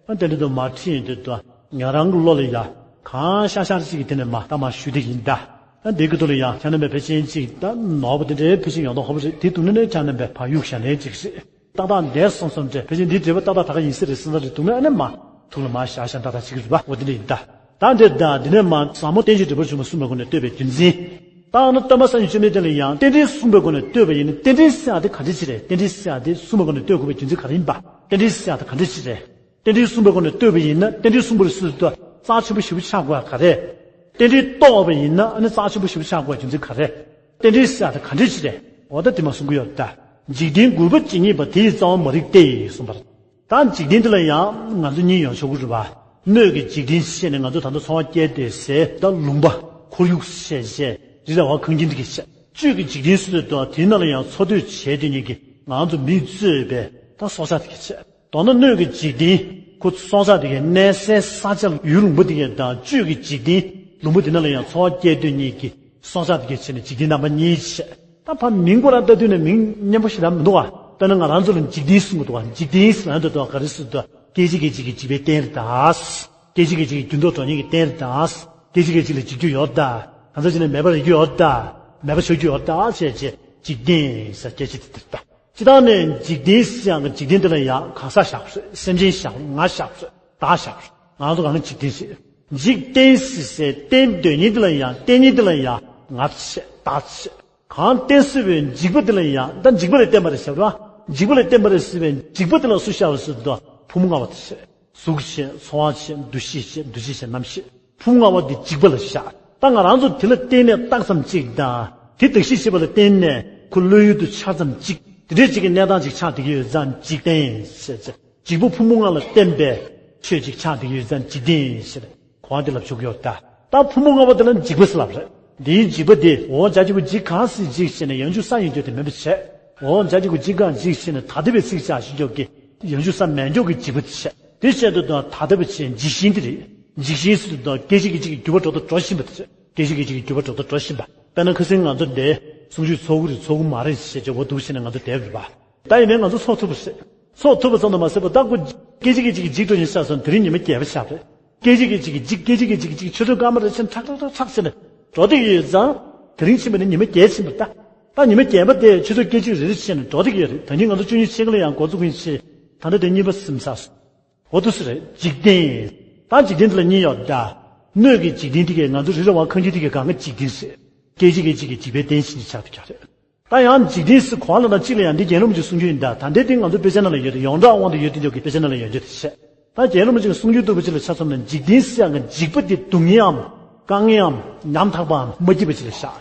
ཨ་དེ་འདྲ་དུ་མ་ཁྲིད་ཡིན་དུས་དུ་ང་རང་གི་བློ་ལ་ཡ་གང་ཤར་ཤར་ཅིག་གི་དེ་ནས་མ་ད་མ་ཞུ་བསྡད་ཡིན། ད་ཨ་འདི་གི་ཐོག་ལ་ཡ་ཁྱེད་རྣམ་པས་ཕལ་ཆེར་ཅིག་ད་ནོར་བ་དེ་འདྲའི་ཕལ་ཆེར་ཡོང་མདོག་ཁ་པོ་རེད། དེ་འདུག་ན་ནས་ཁྱེད་རྣམ་པས་ཕར་གཡུག་བཞག་ལན་ཅིག་རེད། ཏག་ཏག་འདས་སོང་བསམ་འདྲ། ཕལ་ཆེར་འདི་འགྲེལ་པ་ཏག་ཏག་ད་ག་ཡིན་ས་རེད་བསམ་ས་རེད་འདུག་ན། ཨ་ནི་མ་ཐུགས་ལ་མ་བཞག་བཞག་འདྲ་ད་ཅིག་རེད་པ། འོ་དེ་འདྲ་ཡིན་ད། ད་འདིར་ད་འདི་ནས་མ་ཟབ་མོ་རྟེན་ཅིང་འབྲེལ་བར་འབྱུང་བ་གསུངས་པའི་སྒོ་ནས་བསྟོད་པའི་རྒྱུ་མཚན། ད་ཨ་ནི་སྟོན་པ་སངས་རྒྱས་བཅོམ་ལྡན་འདས་ལ་ཡང་རྟེན་འབྲེལ་གསུངས་པའི་སྒོ་ནས་བསྟོད་པ་ཡིན་ན། རྟེན་འབྲེལ་ཟེར་ཡག་དེ་ག་འདྲ་ཅིག་རེད། རྟེན་འབྲེལ་ཟེར་ཡག་དེ་གསུངས་པའི་སྒོ་ནས་བསྟོད་དགོས་པའི་རྒྱུ་མཚན་ག་རེ་ཡིན་པ། རྟེན་འབྲེལ་ཟེར་ཡག་དེ་ག་འདྲ་ཅིག་རེད། རྟེན་འབྲེལ་གསུངས་པའི་སྒོ་ནས་བསྟོད་པ་ཡིན་ན། རྟེན་འབྲེལ་གསུངས་པའི་ཚུལ་དུ་རྩ་ཆེན་པོ་ཞེ་པོ་ཆགས་དགོས་པ་ག་རེ། རྟེན་འབྲེལ་རྟོགས་པ་ཡིན་ན་ཨ་ནི་རྩ་ཆེན་པོ་ཞེ་པོ་ཆགས་དགོས་པའི་རྒྱུ་མཚན་ག་རེ། རྟེན་འབྲེལ་ཟེར་ཡག་དེ་ག་འདྲ་ཅིག་རེད། འོ་ད་དེ་མ་གསུང་གི་ཡོད་ད། འཇིག་རྟེན་རྒུད་པ་ཇི་སྙེད་པ། དེ་ཡི་རྩ་བ་མ་རིག་སྟེ། གསུངས་པ་རེད། ད་འཇིག་རྟེན་འདི་ལ་ཡང་ང་ཚོ་གཉིས་ཡོང་ཆོག་གི་རེད་པ། སྣོད་ཀྱི་འཇིག་རྟེན་ཞེས་ནས་ང་ཚོ་ད་ལྟ་འཚོ་བ་སྐྱེལ་བསྡད་སའི་ད་ལུང་པ་ཁོར་ཡུག་བཤད་བཤད། རི་ར་བ་ཁང་ཁྱིམ་འདི་གི་བཤད། བཅུད་ཀྱི་འཇིག་རྟེན་ཟེར་དུས་དེའི་ནང་ལ་ཡང་འཚོ་སྡོད་བྱེད་དེ་ཉིད་ཀྱི་ང་ཚོ་མིས་གཙོས་པའི་ད་སྲོག་ཆགས་དེ་གི་བཤད། མདོར་ན་སྣོད་ཀྱི་འཇིག་རྟེན་ཁོ་སྲོག་ཆགས་དེ་གའི་གནས་སའི་ས་ཆ་ཡུལ་ལུང་པ་དེ་གའི་དང་། བཅུད་ཀྱི་འཇིག་རྟེན་ལུང་པ་དེ་ནང་ལ་ཡང་འཚོ་བ་སྐྱེལ་དོན་གཉིས་ཀྱི་སྲོག་ཆགས་དེ་གའི་བྱས་ནས་འཇིག་རྟེན་རྣམ་པ་གཉིས་བཤད། ད་ཕར་མིང་ཁོ་རང་ལྟ་དུས་ནས་མིང་སྙན་པོ་ཞེ་དྲག་མི་འདུག་བ། དཔེར་ན་ང་རང་ཚོ་ལ་འཇིག་རྟེན་གསུང་གི་འདུག་བ། འཇིག་རྟེན་ཟེར་ན་འདི་འདུག་ག་རེ་ཟེར་འདུག་སྐད་ཅིག་སྐད་ཅིག་གིས་འཇིག་པའི་རྟེན་རེད་ད། སྐད་ཅིག་སྐད་ཅིག་གིས་འགྱུར་ལྡོག་འགྲོ་མཁན་གྱི་རྟེན་རེད་ད། སྐད་ཅིག་སྐད་ཅིག་ལ་འཇིག་རྒྱུ་ཡོད་ད། གང་ཟག་ཅིག་ནས་མེད་པར་རིག་རྒྱུ་ཡོད་ད། མེད་པ་ཆགས་རྒྱུ་ཡོད་ད་བྱས་བྱས་འཇིག་རྟེན་ཟེར་སྐད་ཅིག་དེ་དེ་རེད་ད། སྤྱིར་བཏང་ནས་འཇིག་རྟེན་ཟེར་ཡག་གི་འཇིག་རྟེན་འདི་ལ་ཡང་གང་ཟག་བཞག་པ་རེད། སེམས་ཅན་བཞག་པ་རེད། ང་བཞག་པ་རེད། བདག་བཞག་པ་རེད། ང་ཚོ་གང་གི་འཇིག་རྟེན་ཞིག་འཇིག་རྟེན་ཟེར་སའི་རྟེན་འདོད་མཁན་འདི་ལ་ཡང་། རྟེན་མཁན་འདི་ལ་ཡང་ང་བྱས་བདག་བྱས། གང་རྟེན་ཟེར་བའི་འཇིགས་པ་འདི་ལ་ཡང་། ད་འཇིགས་པ་ལ་བརྟེན་པ་རེད་ཟེར་བ། འཇིགས་པ་ལ་བརྟེན་པ་རེད་ཟེར་བའི་འཇིགས་པ་འདི་ལ་སུ་བཞག་པ་ཟེར་དུས་ཕུང་པོ་ལྔ་པོ་དེ་བྱས། གཟུགས་བྱས། ཚོར་བ་བྱས། འདུ་ཤེས་བྱས། འདུ་བྱེད་བྱས། རྣམ་ཤེས། ཕུང་པོ་ལྔ་པོ་འདི་འཇིགས་པ་ལ་བཞག་ད་ང་རང་ཚོ་དེ་ལ་བརྟེན་ནས་བཏགས་ཙམ་གཅིག་དང་། དེ་གདགས་གཞི་བྱེད་པ་ལ་བརྟེན་ནས་ཁོ་བློ་ཡུལ་དུ་འཆར་ཙམ་གཅིག་དེ་འདྲའི་གཅིག་གི་གནས་སྟངས་ཅིག་ཆགས་བསྡད་ཀྱི་ཡོད་ཙང་འཇིག་རྟེན་ཟེར་ཅེས། འཇིགས་པ་ཕུང་པོ་ལྔ་ལ་བརྟེན་པའི་ཆོས་ཅིག་ཆགས་བསྡད་ཀྱི་ཡོད་ཙང་འཇིག་རྟེན་ཟེར་གོ་བ་འདི་ལབ་ཆོག་གི་ཡོད་ད། ད་ཕུང་པོ་ལྔ་པོ་དེ་ལ་འཇིགས་པ་ཟེར་ལབ་རེད། འདིའི་འཇིགས་པ་དེ་འོ་འཇའ་གཅིག་པུ་འཇིག་གང་སྲིད་འཇིག་ཟེར་ནས་ཡང་འཇུག་ས་ཡིན་རྒྱུ་དེ་མིན་པ་བྱས། འོ་འཇའ་གཅིག་པུ་འཇིག་གང་འཇིག་ཟེར་ནས་ད་ལྟ་བའི་ཚིག་ཆགས་ཤིང་འཇོག་གི་ཡང་འཇུག་ས་མེད་འཇོག་གི་འཇིགས་པ་དེ་བྱས། དེ་བྱས་དུས་དང་ད་ལྟ་བུ་བྱས་འཇིགས་ཤིང་དེ་རེད། འཇིགས་ཤིང་ཟེར་དུས་དང་སྐད་ཅིག་གིས་གཅིག་གི་འགྱུར་བ་འགྲོ་དང་འགྲོ་བཞིན་པ་དེ་རེད། སྐད་ཅིག་གིས་གཅིག་གི་འགྱུར་བ་འགྲོ་དང་འགྲོ་བཞིན་པ། དཔེར་ན་ཁ་སང་ང་ཚོ་འདི་གསུང་ཆོས་ཚོགས་ཀྱི་རེད་ཚོགས་ཀྱི་མ་རེད་ཞེས་བྱ་བ་འདུག་བྱས་ནས་ང་ཚོ་བསྡད་པ་རེད་པ། ད་ཡིན་ནའི་ང་ཚོ་ཚོགས་ཐུབ་པ་རེད། ཚོགས་ཐུབ་པ་ཙམ་དུ་མ་ཟད་པར་ད་ཁོ་སྐད་ཅིག་གིས་གཅིག་གི་འཇིགས་འགྲོ་ཡིན་ཤག་སོང་། དེ་རིང་ཉི་མ་བརྒྱད་པ་ཆགས་པ་རེད། སྐད་ཅིག་གིས་གཅིག་གི་འཇིགས། སྐད་ཅིག་གིས་གཅིག་གི་འཇིགས། ཆུ་ཚོད་སྐར་མ་རེ་ཕྱིན་ཁྲག་ཁྲག་ཁྲག་ཁྲག་བྱས་ནས་འགྲོ་བསྡད་ཀྱི་ཡོད་ཙང་། དེ་རིང་ཕྱིན་པ་ནི་ཉི་མ་བརྒྱད་ཕྱིན་པ་རེད་ད། ད་ཉི་མ་བརྒྱད་པ་དེ་ཆུ་ཚོད་སྐད་ཅིག་རེ་རེ་བྱས་ནས་འགྲོ་བསྡད་ཀྱི་ཡོད་རེད། ད་ནི་ང་ཚོ་བཅུ་གཉིས་ཕྱེད་ཀ་ལ་ཡང་འགོ་བཙུགས་ཀྱི་ཡིན་ཞེས། ད་ལྟ་དེ་གཉིས་པ་ཟིན་ཚར་སོང་། འོ་འདུག་སེ་རེད། འཇིག་རྟེན། ད་འཇིག་རྟེན་འདི་ལ་གཉིས་ཡོད་ད། སྣོད་ཀྱི་འཇིག་རྟེན་དེ་གས་ང་ཚོ་རི་ར་བ་ཁང་ཁྱིམ་དེ་གས་གང་གི་འཇིག་རྟེན་ཟེར། སྐད་ཅིག་གིས་གཅིག་གི་འཇིགས་པའི་རྟེན་བཞིན་དུ་ཆགས་བསྡད་ཀྱི་རེད། ད་ཡང་འཇིག་རྟེན་ཟེར་གོ་བ་ལ་ན་གཅིག་ལ་ཡང་འདི་རྒྱལ་བློན་པོ་ཆེའི་གསུང་རྒྱུན་ཡིན་ད། ད་ལྟའི་འདི་ང་ཚོ་དཔེ་ཆ་ནང་ལ་ཡོད་རེད། ཡོངས་གྲགས་དབང་དུ་ཡོད་དེ་འཇོག་གི་དཔེ་ཆ་ནང་ལ་ཡོད་རྒྱུ་དེ་བཤད། ད་རྒྱལ་བློན་པོ་ཆེ་གི་གསུང་རྒྱུན་ལྟ་བུ་ཅིག་ལ་ཆ་མཚོན་ན། འཇིག་རྟེན་ཟེར་ཡག་གི་འཇིགས་པ་དེ་སྡུག་བསྔལའམ་དཀའ་ངལའམ་ཉམ་ཐག་པའམ་མ་སྐྱིད་པ་ཅིག་ལ་བཞག་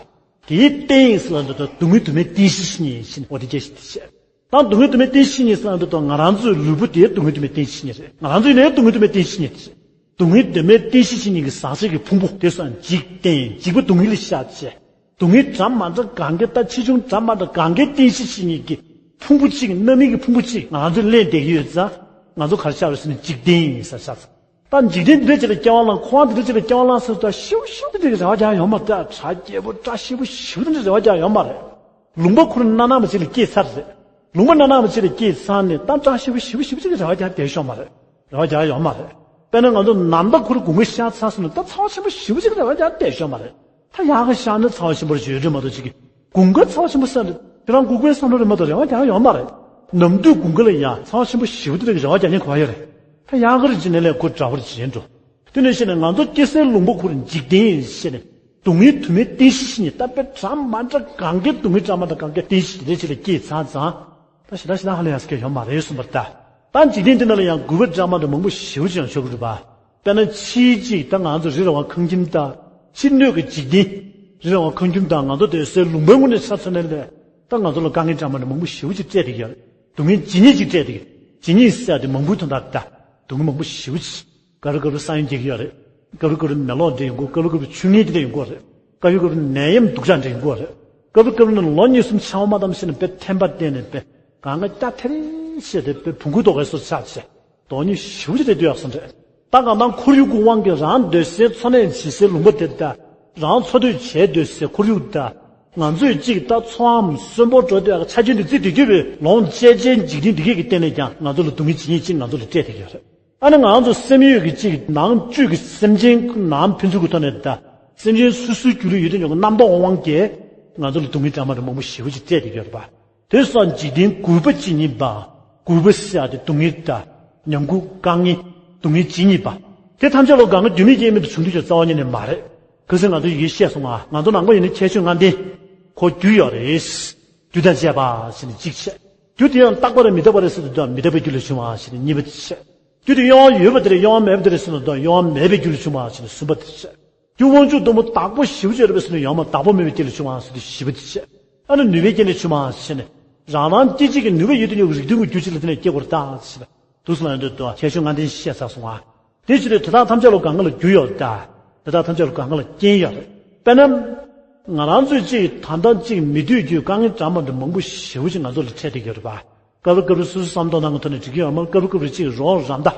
དེའི་རྟེན་ཟེར་ལབ་དུས་སྡུག་བསྔལ་དུ་མའི་རྟེན་གཞི་ཞིག་ཡིན་ཞེས་འོ་དེ་སྐད་ཆ་དེ་བཤད། ད་སྡུག་བསྔལ་དུ་མའི་རྟེན་གཞི་ཞིག་ཡིན་ཟེར་ལབ་དུས་ང་རང་ཚོའི་ལུས་པོ་དེ་སྡུག་བསྔལ་དུ་མའི་རྟེན་གཞི་ཞིག་རེད། ང་རང་ཚོ་ཡིན་ནའི་སྡུག་བསྔལ་དུ་མའི་རྟེན་གཞི་ཞིག་རེད། སྡུག་བསྔལ་དུ་མའི་རྟེན་གཞི་ཞིག་ཡིན་གྱི་ཟག་བཅས་ཀྱི་ཕུང་པོ་དེ་སོགས་འཇིག་རྟེན། འཇིགས་པ་སྡུག་བསྔལ་ལ་བཞག་བྱས། སྡུག་བསྔལ་འདྲ་མ་འདྲ་གང་ག་དང་ཆེ་ཆུང་འདྲ་མ་འདྲ་གང་གའི་རྟེན་གཞི་ཞིག་ཡིན་གྱི་ཕུང་པོ་གཅིག། རྣམ་སྨིན་གྱི་ཕུང་པོ་གཅིག་ང་ཚོས་ལེན་བསྡད་ཀྱི་ཡོད་ཙང་། ང་ཚོ་ག་རེ་ཆགས་རེད་ཟེར་ན་འཇིག་རྟེན་ཡིན་ས་ཆགས་ཚར། ད་འཇིག་རྟེན་འདི་འདྲ་ཅིག་ལ་སྐྱེ་བ་བླངས། འཁོར་བ་འདི་འདྲ་ཅིག་ལ་སྐྱེ་བ་བླངས་ཟེར་དུས་ཞེ་པོ་ཞེ་པོ་དེ་འདྲའི་རེ་བ་རྒྱག་ཡོད་མ་རེད། ད་གྲ་རྒྱས་པོ་བཀྲ་ཤིས་པོ་ཞེ་པོ་དེ་འདྲའི་རེ་བ་རྒྱག་ཡོད་མ་རེད། ལུང་པ་ཁོ་རང་སྣ་ནག་པ་ཅིག་ལ་སྐྱེས་ཚར་རེད། ལུང་པ་སྣ་ནག་པ་ཅིག་ལ་སྐྱེས་ཚར་ནས་ད་བཀྲ་ཤིས་པོ་ཞེ་པོ་ཞེ་པོ་ཅིག་ལ་རེ་བ་རྒྱག་བསྡད་ཤོག་མ་རེད། རེ་བ་རྒྱག་ཡོད་མ་རེད། དཔེར་ན་ང་ཚོ་ནམ་ཟླ་ཁོ་རང་དགུན་ཁ་ཤར་ཚར་སོང་ན་ད་ཚ་བ་ཆེན་པོ་ཞེ་པོ་ཅིག་ལ་རེ་བ་རྒྱག་བསྡད་ཤོག་མ་རེད། ད་དབྱར་ཁ་ཤར་ན་ཚ་བ་ཆེན་པོ་ཞེ་པོ་རེད་མ་གཏོགས་ཅིག་གི། དགུན་ཁ་ཚ་བ་ཆེན་པོ་ཟེར་རེད། ཁྱེད་རང་གུག་པའི་བསམ་བློ་རེད་མ་གཏོགས་རེ་བ་རྒྱག་ཡོད་མ་རེད། ནམ་དུས་དགུན་ཁ་ལ་ཡང་ཚ་བ་ཆེན་པོ་ཞེ་པོ་དེ་འདྲ་གི་རེ་བ་རྒྱག་མཁན་ག་པར་ཡོད་རེད། ད་དབྱར་ཁ་རེ་བྱས་ནས་ལས་ཁོ་འདྲ་པོ་རེ་བྱེད་འགྲོ། དེ་ནས་བཤད་ན་ང་ཚོ་སྐྱེ་སའི་ལུང་པ་ཁོ་རང་འཇིག་རྟེན་ཡིན་ཞེས་ནས། སྡུག་བསྔལ་དུ་མའི་རྟེན་གཞི་ཞིག་ཡིན། ད་དཔེ་འདྲ་མ་འདྲ་གང་གའི་སྡུག་བསྔལ་འདྲ་མ་འདྲ་གང་གའི་རྟེན་གཞི་དེ་འདྲ་ཞིག་ལ་སྐྱེས་ཚར་ཙང་། ད་ཞེ་དྲག་ཞེ་དྲག་ཧ་ལས་ཡག་ཟེར་མཁན་ཡོད་མ་རེད་གསུངས་པ་རེད་ད། ད་འཇིག་རྟེན་འདི་ནང་ལ་ཡང་རྒུད་པ་འདྲ་མ་འདྲ་མང་པོ་ཞེ་པོ་ཅིག་ཡང་ཤོར་གི་རེད་པ། དཔེར་ན་ཕྱིའི་གཅིག་ད་ང་ཚོ་རི་ར་བ་ཁང་ཁྱིམ་དང་། ཕྱི་སྣོད་ཀྱི་འཇིག་རྟེན། རི་ར་བ་ཁང་ཁྱིམ་དང་ང་ཚོ་སྡོད་སའི་ལུང་པའི་ངོས་ནས་ཆ་མཚོན་ན་ལས། ད་ང་ཚོ་ལ་དཀའ་ངལ་འདྲ་མ་འདྲ་མང་པོ་ཞེ་པོ་ཅིག་སྤྲད་བསྡད་ཀྱི་ཡོད་རེད། སྡུག་བསྔལ་ཇི་སྙེད་ཅིག་སྤྲད་བསྡད་ཀྱི། ཇི་སྙེད་ཟེར་ཡག་དེ་མང་པོའི་དོན་དག་རེད་ད། སྡུག་བསྔལ་མང་པོ་ཞེ་པོ་ཅིག་སྐབས་རེ་སྐབས་རེ་ས་ཡོམ་རྒྱག་གི་ཡོད་རེད། སྐབས་རེ་སྐབས་རེ་ནད་ལོག་འདྲ་ཡོང་གི། སྐབས་རེ་སྐབས་རེ་ཆུ་ངན་དེ་འདྲ་ཡོང་གི་རེད། སྐབས་རེ་སྐབས་རེ་ནད་ཡམས་སྡུག་ཅག་འདྲ་ཡོང་གི་རེད། སྐབས་རེ་སྐབས་རེ་ནི་ལོ་གཉིས་གསུམ་ཕྱི་མ་ཙམ་ཞིག་ནས་དཔེ་ཐན་པ་བསྟན་ནས་དཔེ་གང་ག་སྐྱ་ཐེ་རེ་བྱས་ཏེ་དཔེ་བོང་གུ་ལྡོག་པའི་བཟོ་ཆགས་བྱས། སྡུག་བསྔལ་ཞེ་པོ་ཅིག་སྤྲད་དུས་ཡག་སོང་རེད། ད་གང་ལྟར་ཁོར་ཡུག་གི་དབང་གིས་རང་སྡོད་སའི་འཚོ་གནས་བྱེད་སའི་ལུང་པ་དེ་དང་། རང་འཚོ་སྡོད་བྱེད་སྡོད་སའི་ཁོར་ཡུག་དང་། ང་ཚོས་གཅིག་ད་འཚོའམ་གསོན་པོ་འགྲོ་སྡོད་ཡག་ཆ་རྐྱེན་དེ་བརྩི་སྡོད་རྒྱུ་བའི་ལོངས་སྤྱད་བྱའི་འཇིག་རྟེན་འདི་གས་ཀྱི་སྟེང་ནས་ཀྱང་ང་ཚོ་ལ་སྡུག་བསྔལ་ཇི་སྙེད་ཅིག་ང་ཚོ་ལ་སྤྲད་བསྡད་ཀྱི་ཡོད་རེད། ཨ་ནི་ང་ཚོ་སེམས་ཡོད་ཀྱི་གཅིག་ནང་བཅུད་ཀྱི་སེམས་ཅན་ནང་ཕན་ཚུན་གྱི་ཐོག་ནས་དང་། སེམས་ཅན་སོ་སོའི་རྒྱུད་ལ་ཡོད་དེ་ཉོ་གི་རྣམ་རྟོག་དབང་གིས་ང་ཚོ་ལ་སྡུག་བསྔལ་འདྲ་མ་འདྲ་མང་པོ་ཞེ་པོ་ཅིག་སྤྲད་བསྡད་ཀྱི་ཡོད་རེད་པ། དེ་སོགས་འཇིག་རྟེན་རྒུད་པ་ཇི་སྙེད་པ། རྒུད་པ་ཟེར་ཡག་དེ་སྡུག་བསྔལ་དང་། ཉམས་རྒུད་དཀའ་ངལ། སྡུག་བསྔལ་ཇི་སྙེད་པ། དེ་ཐམས་ཅད་ལ་གང་ག་རྒྱུ་མེད་རྐྱེན་མེད་དུ་བྱུང་དུས་ཀྱང་རྩ་བ་ཉིད་ནས་མ་རེད། ཁ་སང་ང་ཚོ་ཡི་གེ་བཤད་སོང་ང་། ང་ཚོ་ནང་པ་ཡིན་ན་ཁྱད་ཆོས་ལྔ་ལྡན་ཁོ་རྒྱུ་ཡོད་རེད། རྒྱུ་དང་བཅས་པ་ཟེར་ནས་གཅིག་བཤད། རྒྱུ་དེ་ཡང་རྟག་པ་རེད་མི་རྟག་པ་རེད་ཟེར་དུས་ད་མི་རྟག་པའི་རྒྱུ་ལས་བྱུང་བ་ཟེར་ནས་གཉིས་པ་བཤད། རྒྱུ་དེ་གཡོ་བ་ཡོད་པ་དེ་རེད་གཡོ་བ་མེད་པ་དེ་རེད་ཟེར་ན་ད་གཡོ་བ་མེད་པའི་རྒྱུ་ལས་བྱུང་བ་ཟེར་ནས་གསུམ་པ་དེ་བཤད། རྒྱུ་དབང་ཕྱུག་སྟོང་པ་བདག་པོ་ཞེ་པོ་ཅིག་ཡོད་རེད་པས་ཟེར་ན་ཡོད་མ་བདག་པོ་མེད་པའི་རྒྱུ་ལས་བྱུང་བ་ཟེར་ཏེ་བཞི་པ་དེ་བཤད། ཨ་ནི་ནུས་པའི་རྐྱེན་ལས་བྱུང་བ་ཟེར་ནས་རང་རང་སྐྱེ་མཆེད་ཀྱི་ནུས་པ་ཡོད་དུ་ཡོད་རིགས་མཐུན་གྱི་རྒྱུ་གཅིག་ལ་བརྟེན་ནས་སྐྱེ་དགོས་རེད་ད་ཟེར། འདུག་སེ་ལབ་ཡོང་དུས་ད་ཁྱད་ཆོས་ལྔ་ལྡན་བཤད་ཚར་སོང་ང་། དེ་ཕྱིར་དེ་དག་ཐམས་ཅད་ལ་གང་ག་ལ་རྒྱུ་ཡོད་ད། དེ་དག་ཐམས་ཅད་ལ་གང་ག་ལ་རྐྱེན་ཡོད་རེད། དཔེར་ན། ང་རང་ཚོས་གཅིག་ད་ལྟ་གཅིག་མི་འདོད་རྒྱུའི་དཀའ་ངལ་འདྲ་མི་འདྲ་མང་པོ་ཞེ་པོ་ཅིག་ང་ཚོ་ལ་འཕྲད་བསྡད་ཀྱི་ཡོད་རེད་པ། སྐབས་རེ་སྐབས་རེ་སོ་སོའི་བསམ་བློ་གཏོང་སྟངས་ཀྱི་ཐོག་ནས་འགྲིག་གི་ཡོད་མ་རེད། སྐབས་རེ་སྐབས་རེ་གཅིག་རོགས་རམ་ད།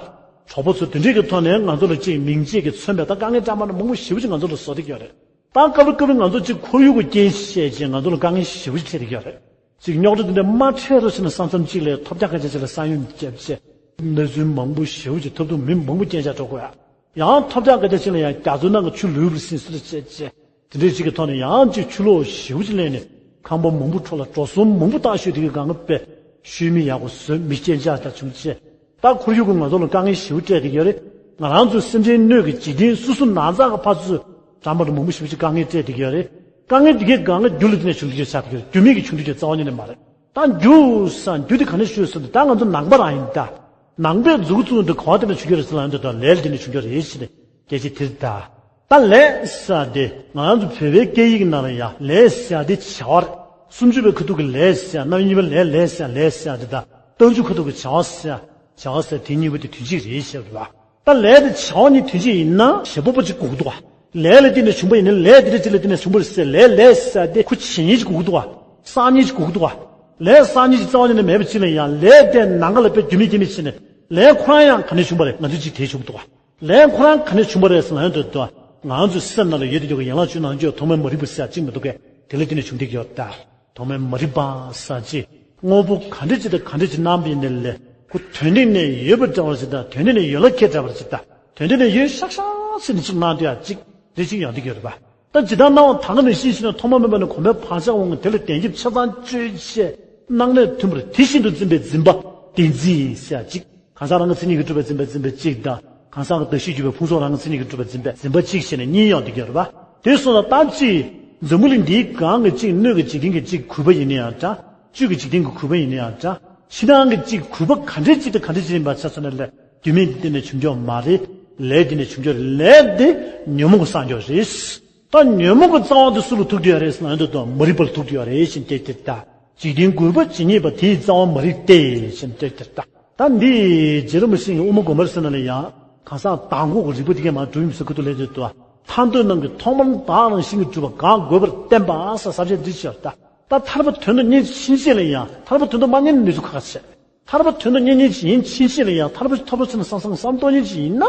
གྲོགས་པོ་ཚོ་དེ་འདྲས་ཀྱི་ཐོག་ནས་ང་ཚོ་ལ་གཅིག་མིང་ཚིག་གིས་མཚོན་པའི་ད་དཀའ་ངལ་འདྲ་མི་འདྲ་མང་པོ་ཞེ་པོ་ཅིག་ང་ཚོ་ལ་བཟོ་བསྡད་ཀྱི་ཡོད་རེད། ད་སྐབས་རེ་སྐབས་རེ་ང་ཚོ་གཅིག་ཁོར་ཡུག་གི་རྐྱེན་བྱས་ཀྱིས་ང་ཚོ་ལ་དཀའ་ངལ་ཞེ་པོ་ཅིག་འཕྲད་བསྡད་ཀྱི་ཡོད་རེད། གཅིག་རྙོག་དྲ་དེ་འདྲ་མ་འཕྲད་རོགས་བྱས་ནས་ས་མཚམས་གཅིག་ལ་ཐོབ་རྒྱག་སྐད་ཆ་ཅིག་ལ་ས་ཡོམ་བརྒྱབ་བྱས། གནས་ཚུལ་མང་པོ་ཞེ་པོ་ཅིག་ཐབས་སྡུག་མི་མང་པོ་རྐྱེན་ཆག་འགྲོ་དགོས་ཡ། ཡང་ཐོབ་རྒྱག་སྐད་ཆ་ཅིག་ལ་ཡང་རྒྱ་མཚོའི་ནང་གི་ཆུ་ལུད་པར་ཟིན་སོ་ལ་བྱས་བྱས། དེ་འདྲའི་ཅིག་གི་ཐོག་ནས་ཡང་ཅིག་ཆུ་ལོག་ཞེ་པོ་ཅིག་སླེབས་ནས་ཁང་པ་མང་པོ་འཕྲོ་བརླག་འགྲོ་སོང་མང་པོ་བཏང་ཤོས་དེ་གི་སྒང་ག་པས་ཤུལ་མི་ཡག་པོ་བཟོས་མི་རྐྱེན་ཆག་ད་བྱུང་བྱས། ད་ཁོར་ཡུག་གི་ང་ཚོ་ལ་དཀའ་ངལ་ཞེ་པོ་སྤྲད་བསྡད་ཀྱི་ཡོད་རེད། ང་རང་ཚོའི་སེམས་ཅན་སྣོད་ཀྱི་འཇིག་རྟེན་སོ་སོ་ན་ཚ་གི་ཕར་ཚུར་འདྲ་མི་འདྲ་མང་པོ་ཞེ་པོ་ཅིག་དཀའ་ངལ་སྤྲད་བསྡད་ཀྱི་ཡོད་རེད། དཀའ་ངལ་འདི་གའི་སྒང་ག་རྒྱུ་ལ་བརྟེན་ནས་བྱུང་བསྡད་ཀྱི་ཆགས་བསྡད་ཀྱི་ཡོད་རེད། རྒྱུ་མེད་ཀྱི་བྱུང་བསྡད་ཀྱི་རྩ་བ་ཉིད་ནས་མ་རེད། ད་རྒྱུ་ས་རྒྱུ་དེ་ག་ནས་ཤོད་ཟེར་ན་ད་ང་ཚོ་ནང་པ་རང་ཡིན་ད། ནང་པས་མཛུབ་གུ་བཙུགས་འདི་ག་བ་བརྟེན་ནས་བྱུང་རྒྱུ་རེད་ཟེར་ལབ་ཡོང་དུས་ད་ལས་ལ་བརྟེན་ནས་བྱུང་རྒྱུ་རེད་ཟེར་ནས་སྐད་ཆ་དེ་རེད་ད། ད་ལས་ཟེར་དེ་ང་རང་ཚོ་བོད་པའི་སྐད་ཡིག་ནང་ལ་ཡང་ལས་ཟེར་དེ་བྱ་བ་རེད། སུམ་ཅུ་པའི་ཁ་ཐུག་གི་ལས་ཟེར་རྣམ་གཉིས་པའི་ལས་ལས་ཟེར་ལས་ཟེར་དེ་ད། རྟགས་འཇུག་ཁ་ཐུག་གི་བྱ་བ་ཟེར་བྱ་བ་ཟེར་དེ་གཉིས་པོ་དེ་དོན་གཅིག་རེད་ཟེར་བ། ད་ལས་དེ་བྱ་བ་གཉིས་དོན་གཅིག་ཡིན་ན་བྱེད་པ་པོ་གཅིག་དགོས་ཀྱི་འདུག་ག་ལས་ལ་བརྟེན་ནས་བྱུང་བ་ཡིན་ན་ལས་དེ་འདྲ་ཅིག་ལ་བརྟེན་ནས་བྱུང་བ་རེད་ཟེར་ལས་ལས་ཟེར་དེ་ཁོ་བྱེད་མཁན་ཅིག་དགོས་ཀྱི་འདུག་ག་བསགས་མཁན་ཅིག་དགོས་ཀྱི་འདུག་ག་ལས་བསགས་མཁན་ཅིག་རྩ་བ་ཉིད་ནས་མེད་པ་ཅིག་ལ་ཡང་ལས་དེ་ནང་ག་ལ་དཔེ་རྒྱུ་མེད་རྐྱེན་མེད་བྱས་ནས་ལས་ཁོ་རང་ཡང་ག་ནས་བྱུང་བ་རེད། ང་ཚོས་ཅིག་དེ་བྱུང་འདུག་ག་ལས་ཁོ་རང་ག་ནས་བྱུང་བ་རེད་ཟེར་ལབ་ཡོང་དུས་ད་ང་ཚོའི་སེམས་ནང་ལ་ཡོད་དེ་ཡོད་ཀྱི་ཡན་ལག་བཅུ་ནང་བཅུ་ཐོག་མའི་མ་རིག་པ་ཟེར་ཡག་གཅིག་མི་འདུག་གས། དེ་ལ་བརྟེན་ནས་བྱུང་བསྡད་ཀྱི་ཡོད་ད། ཐོག་མའི་མ་རིག་པ་ཟེར་ཅིག་དངོས་པོ་ག་འདྲ་ཅིག་དང་ག་འདྲ་ཅིག་སྣང་བ་ཡིན་ནའི་ལས་ཁོ་དོན་སྟེང་ནས་ཡོད་པ་འདྲ་བ་ཅིག་དང་དོན་སྟེང་ནས་ཡོད་ལ་ཁྱད་འདྲ་བ་ཅིག་དང་དོན་སྟེང་ནས་ཡོད་ཤག་ཤག་ཟེར་ནས་ཅིག་སྣང་བསྡད་ཡག་ཅིག་རེ་ཅིག་ཡོང་བསྡད་ཀྱི་ཡོད་རེད་པ། ད་ཇི་ལྟར་སྣང་བ་ད་ག་ནང་བཞིན་ཞིག་ན་ཐོག་མ་མེད་པ་ནས་གོང་མའི་བག་ཆགས་དབང་གིས་དེ་ལ་བརྟན་ཁྱབ་ཆ་ཚང་བཅོས་བྱས་སྣང་ལས་མཐུན་པར་དེ་བཞིན་དུ་འཛིན་པའི་འཛིན་པ་བདེན་འཛིན་ཟེར་ཡག་ཅིག་གང་ཟག་རང་གི་མཚན་ཉིད་ཀྱིས་གྲུབ་པའི་འཛིན་པའི་འཛིན་པ་གཅིག་དང་། གང་ཟག་གི་གདགས་གཞིས་གྱུར་པའི་ཕུང་ཚོགས་རང་གི་མཚན་ཉིད་ཀྱིས་གྲུབ་པའི་འཛིན་པའི་འཛིན་པ་གཅིག་བྱས་ནས་གཉིས་ཡོང་བསྡད་ཀྱི་ཡོད་རེད་པ། དེ་སོང་ཙང་ད་གཅིག་འཛམ་བུ་གླིང་འདིའི་སྒང་གི་གཅིག་སྣོད་ཀྱི་འཇིག་རྟེན་གྱི་གཅིག་གུས་པ་ཡིན་ན་ཡང་འདྲ། བཅུད་ཀྱི་འཇིག་རྟེན་གྱི་གུས་པ་ཡིན་ན་ཡང་འདྲ། ཕྱི་ནང་གི་གཅིག་གུས་པ་ག་འདྲའི་གཅིག་དང་ག་འདྲའི་གཅིག་ཡིན་པ་ཆ་མཚོན་ན་ལས་རྒྱུ་མེད་འདི་ནས་བྱུང་རྒྱུ་མ་རེད། ལས་འདི་ནས་བྱུང་རྒྱུ་རེད། ལས་འདི་ཉོན་མོངས་ཀྱིས་བསགས་རྒྱུ་རེད། ད་ཉོན་མོངས་ཀྱི་རྩ་བ་འདི་སུ་ལ་ཐུག་གི་ཡོད་རེད་ཟེར་ན་འདི་དང་མ་རིག་པ་ལ་ཐུག་གི་ཡོད་རེད་ཞེས་བལྟས་ཏེ་ད། འཇིག་རྟེན་གུས་པ་ཇི་སྙེད་པ་དེའི་རྩ་བ་མ་རིག་སྟེ་ཞེས་བསྟོད་དེ་ལྟ། ད་འདི་རྗེ་རིན་པོ་ཆེ་གིས་དབུ་མ་དགོངས་པར་ཟེར་ན་ལ་ཡང་གང་ཟག་བདག་འགོག་གི་རིགས་པ་དེ་གས་མ་གྲུབ་ཡིན་ཟེར་ཁུ་ཐུག་ལས་དེ་དུ་ཐར་འདོད་རྣམས་ཀྱིས་ཐོག་མར་བདག་རང་བཞིན་གྱིས་གྲུབ་པ་བག་དགོས་པར་བསྟན་པ་ཟེར་ས་བཅད་འདི་ཕྱིར་ལྟ། ད་ཐར་པ་དོན་དུ་གཉེར་ཕྱིན་ཆད་ལ་ཡང་ཐར་པ་དོན་དུ་མ་གཉེར་ནི་ཚོ་ཁ་ཁ་བྱས། ཐར་པ་དོན་དུ་གཉེར་མཁན་ཅིག་ཡིན་ཕྱིན་ཆད་ལ་ཡང་ཐར་པ་ཐར་པ་ཚུལ་ལ་བསམ་བསམ་བསམ་གཏོང་མཁན་ཅིག་ཡིན་ན།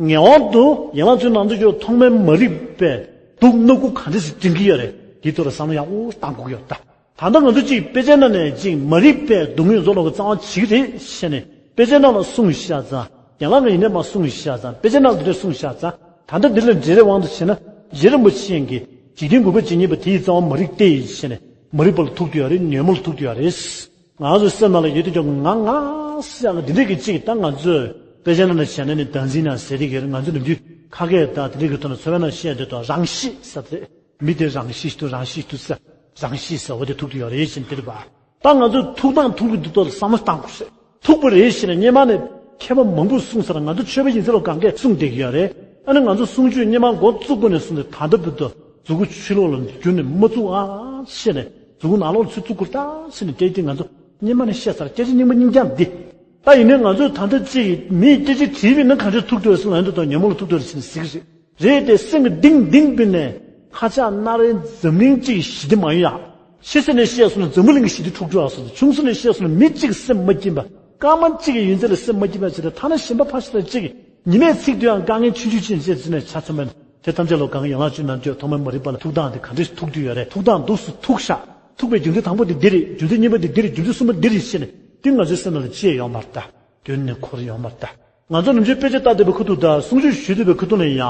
ངེས་པར་དུ་ཡན་ལག་བཅུ་ནང་དུ་གྱུར་ཐོག་མའི་མ་རིག་པས་སྡུག་སྣ་ཁུག་ག་འདྲ་ཞིག་འདྲེན་གྱི་ཡོད་རེད། དེའི་ཐོག་ལ་བསམ་བློ་ཡག་པོ་བཏང་དགོས་ཀྱི་ཡོད་ད། ད་ལྟ་ང་ཚོ་གཅིག་དཔེ་ཆའི་ནང་ནས་གཅིག་མ་རིག་པས་སྡུག་བསྔལ་བཟོ་ལོག་གི་རྩ་བ་བྱེད་ཀྱི་རེད་ཞེས་ནས་དཔེ་ཆའི་ནང་ལ་གསུངས་བཞག་ཙང་། ཡན་ལག་གི་ཡིན་ནའི་མ་གསུངས་བཞག་ཙང་། དཔེ་ཆའི་ནང་དེ་འདྲ་གསུངས་བཞག་ཙང་། ད་ལྟ་འདི་ལ་འགྲེལ་བའི་དབང་དུ་བྱས་ན། རྗེ་རིན་པོ་ཆེ་གིས་འཇིག་རྟེན་གུས་པ་ཇི་སྙེད་པ་དེའི་རྩ་བ་མ་རིག་སྟེ་ཞེས་ནས་མ་རིག་པ་ལ་ཐུག་བསྡད་ཡོད་རེད། ཉོན་མོངས་ལ་ཐུག་བསྡད་ཡོད་རེད། ང་ཚོའི་སེམས་ནང་ལ་ཡོད་དེ་ཅོག་ང་ང་ཟེར་ཡག་གི་འདི་འདྲས་ཀྱི་གཅིག་ད་ང་ཚོས་དཔེ་ཆ་ནང་ལ་བྱས་ན་ནི་བདག་འཛིན་ནང་ཟེར་དེ་གི་རེད། ང་ཚོ་ནམ་རྒྱུན་ཁ་སྐད་དང་དེ་འདྲས་ཀྱི་ཐོག་ནས་འཚོ་བའི་ནང་བཤད་འདོད་དང་རང་གཤིས་ཟེར་དེ། མི་དེ་རང་གཤིས་ཤིག་འདུག་རང་གཤིས་ཤིག་འདུག་ཟེར། རང་གཤིས་ཟེར་བ་དེ་ཐུག་དུ་ཡོད་རེད་ཅེས་འདིར་བ། ད་ང་ཚོས་ཐུག་དང་ཐུག་གི་འདུག་ཐོག་ལ་བསམ་བློ་བཏང་དགོས་རེད། ཐུག་པ་རེད་ཞེས་ནས་སྔོན་མ་ནས་མཁས་པ་མང་པོས་གསུངས་ཚར། ང་ཚོ་ཆོས་པ་ཡིན་ཚད་ལ་གང་གས་གསུངས་བསྡད་ཀྱི་ཡོད་རེད། ཨ་ནི་ང་ཚོ་གསུང་ཆོས་སྔོན་མ་འགོ་བཙུགས་པ་ནས་བཟུང་སྟེ་ད་ལྟ་བར་དུ་མཛུ་གུ་ཕྱི་ལོགས་ལ་བསྒྱུར་ནས་མ་བཙུགས་ཨ་ཞེས་ནས་མཛུ་གུ་ནང་ལོགས་ལ་ཚུར་བཙུགས་དགོས་ད་ཟེར་ནས་སྐད་ཆ་ང་ཚོ་སྔོན་མ་ནས་བཤད་ཚར། སྐད་ཆ་རྙིང་པ་རྙིང་རྐྱང་འདི། ད་ཡིན་ནའི་ང་ཚོས་ད་ལྟ་གཅིག་མིས་སྐད་ཆ་དྲིས་པ་ཡིན་ན་གང་འདྲས་ཐུག་འདུག་ཟེར་ན་འདི་དང་ཉོན་མོངས་ལ་ཐུག་འདུག་ཟེར་ནས་ཟེར་གི་རེད། རེད་དེ་སེམས་ཀྱི་གཏིང་གཏིང་པོ་ནས་ཁ་ཆག་སྣ་རལ་འཛམ་གླིང་གཅིག་གི་ཞི་བདེ་མ་ཡོང་ཡག་ཕྱི་ས་ནས་བཤད་སོང་ན་འཛམ་བུ་གླིང་གི་ཞི་བདེ་འཁྲུག་འགྲོ་ཡག་སོང་། ཆུང་ས་ནས་བཤད་སོང་ན་མི་གཅིག་སེམས་མ་སྐྱིད་པ། སྐར་མ་གཅིག་གི་ཡུན་ཚད་ལ་སེམས་མ་སྐྱིད་པ་བྱས་ཏེ་ཐ་ན་གཞན་པ་ཕར་ཞོག་ད་གཅིག་ཉི་མས་ཚིག་དུས་ཡང་དཀའ་ངལ་ཆུང་ཆུང་ཅན་བྱས་ཟིན་ནས་ཆ་མཚོན་པ་ནི་དེ་ཐམས་ཅད་ལོ་གང་ཡན་ལག་བཅུ་ནང་བཅུ་ཐོག་མའི་མ་རིག་པ་ལ་ཐུག་སྟངས་དེ་ག་འདྲས་ཐུག་དུས་ཡོད་རེད། ཐུག་སྟངས་འདུག་སུ་ཐུག་ཤག་ཐུག་པའི་རྒྱུ་མཚན་དང་པོ་དེ་འདི་རེད། རྒྱུ་མཚན་གཉིས་པ་དེ་འདི་རེད། རྒྱུ་མཚན་གསུམ་པ་འདི་རེད་ཟེར་ནས་དེ་ང་ཚོའི་སེམས་ནང་ལ་ཅི་ཡང་ཡོད་མ་རེད་ད། དོན་ནི་འཁོར་ཡོད་མ་རེད་ད། ང་ཚོ་ནམ་རྒྱུན་དཔེ་ཆ་ལྟ་བསྡད་པའི་ཁུ་ཐུག་དང་གསུང་ཆོས་ཞུ་བསྡད་པའི་ཁུ་ཐུག་ལ་ཡང་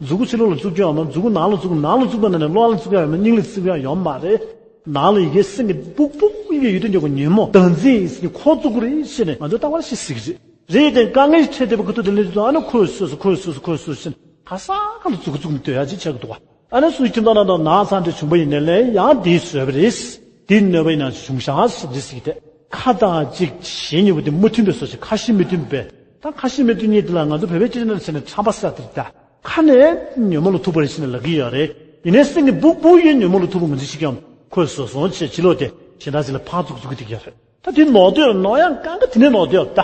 མཛུ་གུ་ཕྱི་ལོགས་ལ་བཙུགས་རྒྱུ་ཡང་མ། མཛུ་གུ་ནང་ལ་བཙུགས། ནང་ལ་བཙུགས་པ་ན་ནི་གློ་བ་ལ་བཙུགས་ཡག་ཡོད་མ། སྙིང་ལ་བཙུགས་ཡག་ཡོད་མ་རེད། ནང་ལ་ཡི་གེ་སེམས་ཀྱི་སྦུག་སྦུག་ཡི་གེ་ཡོད་དུ་འཇོག་གི་ཉོན་མོངས་བདག་འཛིན་ཡིན་ཁོ་བཙུགས་རེད་ཞེས་ནས་ང་ཚོ་ལྟ་བ་ཞིག་གཟིགས་རེད། རེད་དེ་དཀའ་ངལ་འཕྲད་བསྡད་པའི་ཁུ་ཐུག་དེ་ལས་ཚོ་ཨ་ནི་ཁོས་སོས་སོ་ཁོས་སོས་སོ་ཁོས་སོས་ཞེས་ནས་ག་ས་ག་ལ་མཛུ་གུ་བཙུགས་ནས་སྡོད་ཡག་ཅིག་ཆགས་ཀྱི་འདུག་བ། ཨ་ནི་སུའི་ཁྱིམ་ཚང་ནང་དུ་ན་ཚ་འདྲ་བྱུང་པ་ཡིན་ནའི་ལས་ཡང་དེའི་བཟོས་པ་རེད། དེའི་གནོད་པ་ཡིན་ན་བྱུང་ཤག་ཟེར་འདི་ཟེར་གི་དེ། ཁ་དང་གཅིག་གཞན་གཉིས་པོ་དེ་མི་མཐུན་པའི་བཟོ་ཞིག་ཁ་ཞེ་མི་མཐུན་པའི། ད་ཁ་ཞེ་མི་མཐུན་གཉིས་དེ་ལ་ང་ཚོ་བོད་པའི་སྤྱི་ཚོགས་ནང་བྱས་ནས་ཁྲམ་པ་ཟེར་དེ་རེད་ད། ཁ་ནས་ཉོན་མོངས་ལ་ཐུག་པ་རེད་ཟེར་ནས་ལབ་ཀྱི་ཡོད་རེད། ཡིན་ནའི་སེམས་ཀྱི་སྦུག་སྦུག་ཡོད་ཉོན་མོངས་ལ་ཐུག་པ་ངོས་འཛིན་བྱེད་ཀྱི་ཡོད། ཁོས་བཟོས་སོང་བྱས་ཕྱི་ལོགས་དེ་གཞན་དག་ཅིག་ལ་ཕར་འཛུགས་འཛུགས་ཀྱི་འདུག་ཡོད་རེད། ད་དེ་ནོར་དུས་ནོར་ཡང་གང་ག་དེ་ནས་ནོར་དུས་ད།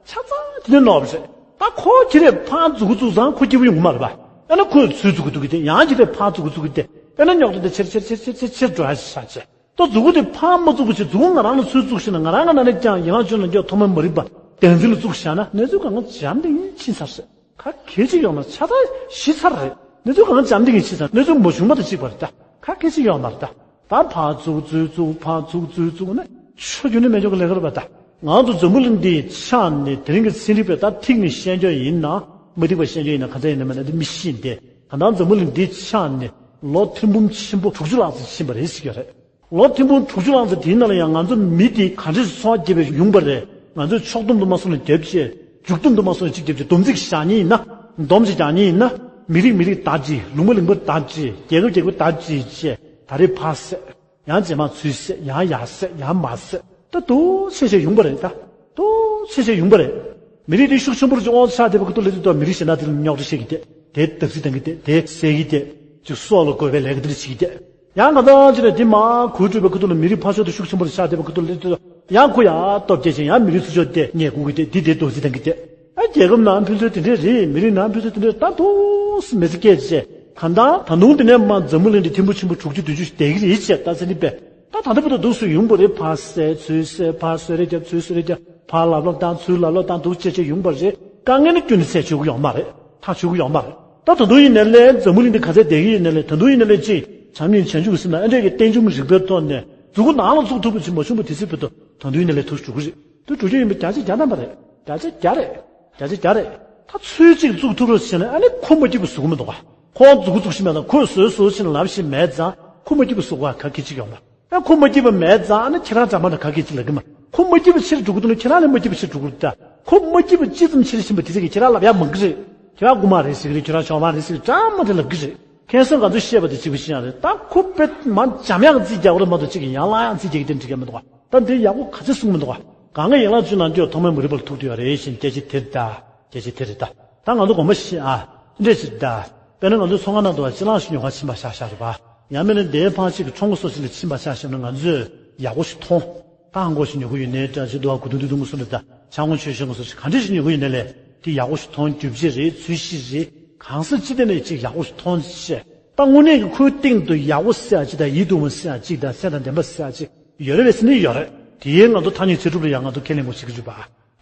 ཆ་ཚང་དེ་ནས་ནོར་བ་རེད། ད་ཁོ་ཁྱེད་རས་ཕར་འཛུགས་འཛུགས་ཙང་ཁོ་སྐྱིད་པོ་ཡོང་གི་མ་རེད་པ། ཨ་ན་ཁོས་ཚུར་འཛུགས་འདུག་གི་དེ་ཡང་ཁྱེད་རས་ཕར་འཛུགས་འཛུགས་ཀྱི་དེ། ཨ་ན་རྙོག་དྲ་དེ་ཆེར་ཆེར་ཆེར་ཆེར་ཆེར་ཆེར་འགྲོ་ཡ་ཞིག་ཆགས་བྱས། ད་མཛུ་གུ་དེ་ཕར་མ་བཙུགས་པ་བྱས་མཛུ་གུ་ང་རང་ལ་ཚུར་བཙུགས་ཤིག་ན་ང་རང་གི་ནང་ནས་ཀྱང་ཡིན་ལག་ཆུང་ལ་འགྱོ་ཐོག་མ་མ་རིག་པ་བདེན་འཛིན་ལ་བཙུགས་བཞག་ན་གནས་ཚུལ་གང་ག་འཇམ་ཐིང་ཐིང་ཕྱིན་ཚར་ཟེར། ག་གེ་གཅིག་ཡོང་ན་ཆ་ཚང་ཞི་ཚར་རེད། གནས་ཚུལ་གང་ག་འཇམ་ཐིང་ཐིང་ཕྱིན་ཚར། གནས་ཚུལ་མ་བྱུང་བ་དང་གཅིག་པ་རེད་ད། ག་གེ་གཅིག་ཡོང་མ་རེད་ད། ད་ཕར་བཙུགས་ཚུར་བཙུགས་ཕར་བཙུགས་ཚུར་བཙུགས་ན་ཆོ་རྒྱུ་ནི་མེད་ཆོག་གི་ལས་ཀ་རེད་པ་ད། ང་ཚོ་འཛམ་བུ་གླིང་འདིའི་ཆ་ནས་དེ་རིང་གི་ཚན་རིག་པས་ད་ཐིག་ནས་བཤད་རྒྱུ་ཡིན་ན་མི་ཐིག་པ་བཤད་རྒྱུ་ཡིན་ན་ག་ཚ་ཡིན་ན་མེད་ན་འདི་མི་ཤེས་ཏེ། གང་ལྟར་འཛམ་བུ་གླིང་འདིའི་ཆ་ནས་ལོ་ཐེར་འབུམ་ཆེན་པོ་དྲུག་ཅུ་ལྷག་ཙམ་ཕྱིན་པ་རེད་ཟེར་གྱི་ཡོད་རེད། ལོ་ཐེར་འབུམ་དྲུག་ཅུ་ལྷག་ཙམ་དེའི་ནང་ལ་ཡང་ང་ཚོ་མི་དེ་ག་འདྲས་སེ་འཚོ་བ་བསྐྱལ་བའི་ཡོང་པ་རེད། ང་ཚོས་ཕྱོགས་བསྡོམས་དུ་མ་སོང་ན་རྒྱབ་བྱས། མཇུག་བསྡོམས་དུ་མ་སོང་ན་གཅིག་རྒྱབ་བྱས་སྡོམ་རྩིས་བཞག་མཁན་ཡིན་ན། སྡོམ་ཅིག་རྒྱག་མཁན་ཡིན་ན། མི་རིགས་མི་རིགས་བདག་གཅིག་ལུང་པ་ལུང་པ་བདག་གཅིག་རྒྱལ་ཁབ་རྒྱལ་ཁབ་བདག་གཅིག་བྱས་ད་རེས་ཕར་བསད། ཡང་རྗེས་མ་ཚུར་བསད། ཡང་ཡར་བསད། ཡང་མར་བསད། ད་འདུག་སེ་བྱས་ཡོང་པ་རེད་ད། འདུག་སེ་བྱས་ཡོང་པ་རེད། མི་རིགས་དེ་ཤུགས་ཆེན་པོ་ཅིག་དབང་ཆ་དེ་བ་ཁུ་ཐུག་ལ་དུས་ད་མི་རིགས་གཞན་དག་དེ་ལ་རྙོག་དྲ་བཤད་ཀྱི་དེ། དེ་བརྡབ་གསིག་བཏང་གི་དེ། དེ་བསད་ཀྱི་དེ། ཅིག་སྲོག་ལ་རྒོལ་བའི་ལས་ཀ་དེ་འདྲ་བྱེད་ཀྱི་དེ། ཡང་གང་ལྟར་ཅིག་ནས་དེ་མར་གུ་སྤྲོད་པའི་ཁུ་ཐུག་ལ་མི་རིགས་ཕར་ཕྱོགས་དེ་ཤུགས་ཆེན་པོ་ལ་ཆགས་བསྡད་པའི་ཁུ་ཐུག་ལ་དུས་ཡང་ཁོ་ཡར་སྟོབས་རྒྱས་ཅིང་ཡང་མི་རིགས་ཚུར་ཕྱོགས་དེ་ཉེས་དགོས་ཀྱི་དེ། འདི་དེ་བརྡབ་གསིག་བཏང་གི་དེ། ཨ་རྒྱལ་ཁབ་ནང་ཕན་ཚུན་དེ་འདྲས་རེད། མི་རིགས་ནང་ཕན་ཚུན་དེ་འདྲས་ད་འདུག་སེ་མི་ཚེ་སྐྱེལ་བྱས། གང་ལྟར་ད་དུང་དེ་ནས་མར་འཛམ་བུ་གླིང་འདི་ཐེར་འབུམ་ཆེན་པོ་དྲུག་ཅུ་བདུན་ཅུ་བསྡད་ཀྱི་རེད་བྱས་ད་ཟེར་ནི་པས། ད་ད་ལྟ་བར་དུ་འདུག་སེ་ཡོང་པ་རེད། ཕར་བསད་ཚུར་བསད། ཕར་གསོད་རེས་རྒྱབ་ཚུར་གསོད་རེས་རྒྱབ། ཕར་ལབ་ལོབ་བཏང་ཚུར་ལབ་ལོབ་བཏང་འདུག་བྱས་བྱས་ཡོང་པ་རེད། དཀའ་ངལ་ནི་ཁྱོན་ནས་སེལ་ཆོག་གི་ཡོད་མ་རེད། ཐག་ཆོད་ཀྱི་ཡོད་མ་རེད། ད་ད་དུང་ཡིན་ནའི་ལས་འཛམ་བུ་གླིང་འདི་ག་ཚད་བསྡད་ཀྱི་ཡིན་ནའི་ལས། ད་དུང་ཡིན་ནའི་ལས་ཅིག་བྱམས་སྙིང་བྱང་ཆུབ་ཀྱི་སེམས་དང་ཨ་འདྲས་ཀྱི་རྟེན་འབྱུང་རིག་པའི་ཐོག་ནས་མཛུ་གུ་ནང་ལ་བཙུགས་ཐུབ་པ་ཅིག་མ་བྱུང་བ་དེ་ཚེ་བར་དུ་ད་དུང་ཡིན་ནའི་ལས་ཐུགས་འགྲོ་གི་རེད། དུ་འགྲོ་རྒྱུ་ཡིན་པ་བརྒྱ་ཆ་བརྒྱ་ཐམ་པ་རེད། བརྒྱ་ཆ་བརྒྱ་རེད། བརྒྱ་ཆ་བརྒྱ་རེད། ད་ཚུར་གཅིག་བཙུགས་ཐུབ་རོགས་བྱས་ན་ཨ་ནི་ཁོ་མ་སྐྱིད་པ་བཟོ་གི་མི་འདུག་ག་ཁོ་མཛུ་གུ་བཙུགས་ཤིག་མེད་ཙང་། ཁོས་བཟོས་བཟོས་ཕྱིན་ལབ་ཤིག་མེད་ཙང་། ཁོ་མ་སྐྱིད་པ་བཟོ་ག་ག་གི་ཅིག་ཡོད་མ་རེད། ཨ་ཁོ་མ་སྐྱིད་པ་མེད་ཙང་ཨ་ནི་ཁྱེད་རང་འདྲ་མ་འདྲ་ག་གི་ཅིག་ལབ་གི་མ། ཁོ་མ་སྐྱིད་པ་ཕྱིར་འགྲོ་གི་འདུག་ན་ཁྱེད་རང་ལས་མ་སྐྱིད་པ་ཕྱིར་འགྲོ་གི་རེད་ད། ཁོ་མ་སྐྱིད་པ་ཅི་ཙམ་ཕྱིར་ཕྱིན་པ་དེ་ཚོ་གིས་ཁྱེད་རང་ལབ་ཡག་མང་གི་རེད། ཁྱེད་རང་རྐུ་མ་རེད་ཟེར་གི་རེད། ཁྱེད་རང་ཇོ་མོ་རེད་ཟེར་གི་རེད། འདྲ་མ་འདྲ་ལབ་གི་རེད། ཁ་སང་ང་ཚོ་བཤད་པ་དེ་གཅིག་པ་ཤེས་ཡག་རེད། ད་ཁོ་དཔེ་མ་འཇམ་ཡག་རྩིས་རྒྱག་གི་རེད་མ་གཏོགས་གཅིག་གིས་ཡང་བླངས་ཡག་རྩིས་རྒྱག་གི་དེ་འགྲིག་གི་མི་འདུག་ག་ད་འདི་ཡག་པོ་ག་ཚོད་གསུངས་མི་འདུག་ག་གང་ག་ཡན་ལག་བཅུ་ནང་དུ་ཐོག་མའི་མ་རིག་པ་ལ་ཐུག་བསྡད་ཡོད་རེད་ཞེས་སྐད་ཆ་དེ་རེད་ད། སྐད་ཆ་དེ་རེད་ད། ད་ང་ཚོ་དགོངས་པ་བཞེས་ཨ། འདྲས་ཅིག་ད། དཔེར་ན་ང་ཚོའི་ཚོང་ཁང་ནང་དུ་ཅ་ལག་ཞིག་ཉོ་གར་ཕྱིན་པ་ཤག་ཤག་རེད་པ། ཡང་མིན་ན་དེའི་ཕར་ཕྱོགས་ཀྱི་ཁྲོམ་སྐོར་སོགས་ཤིག་ལ་ཕྱིན་པ་ཤག་ཤག་ན་ང་ཚོས་ཡག་པོ་ཞིག་མཐོང་། རྟ་མགོ་ཞིག་ཉོ་གི་ཡོད་ནའི་འདྲ། ཅིག་རྡོ་བ་གུ་དུང་དུ་དུང་གི་སོ་ལ་ད་ཆང་ངོ་ཆོས་ཞེན་གི་སོ་ཞིག་ག་འདྲས་ཞིག་ཉོ་གི་ཡོད་ནའི་ལས་དེ་ཡག་པོ་ཞིག་མཐོང་། རྒྱུ་ཆ་རེད། ཚོས་གཞི་རེད། གང་ཟག་སྤྱི་བདེ་ནས་ཅིག་ཡག་པོ་ཞིག་མཐོང་ཞེས། ད་དངོས་གནས་ཀྱི་ཁོའི་སྟེང་དུ་ཡག་པོ་ཟེར་ཡག་ཅིག་དང་ཡིད་དུ་འོང་བ་ཟེར་ཡག་ཅིག་དང་སེམས་དང་ལྡན་པ་ཟེར་ཡག་ཅིག་ཡོད་རེད་པས་ཟེར་ནི་ཡོད་རེད། དེ་ང་ཚོ་ཐ་སྙད་ཚེ་སྒྲུབ་ལ་ཡང་ང་ཚོ་ཁས་ལེན་དགོས་ཤེས་ཀྱི་རེད་པ།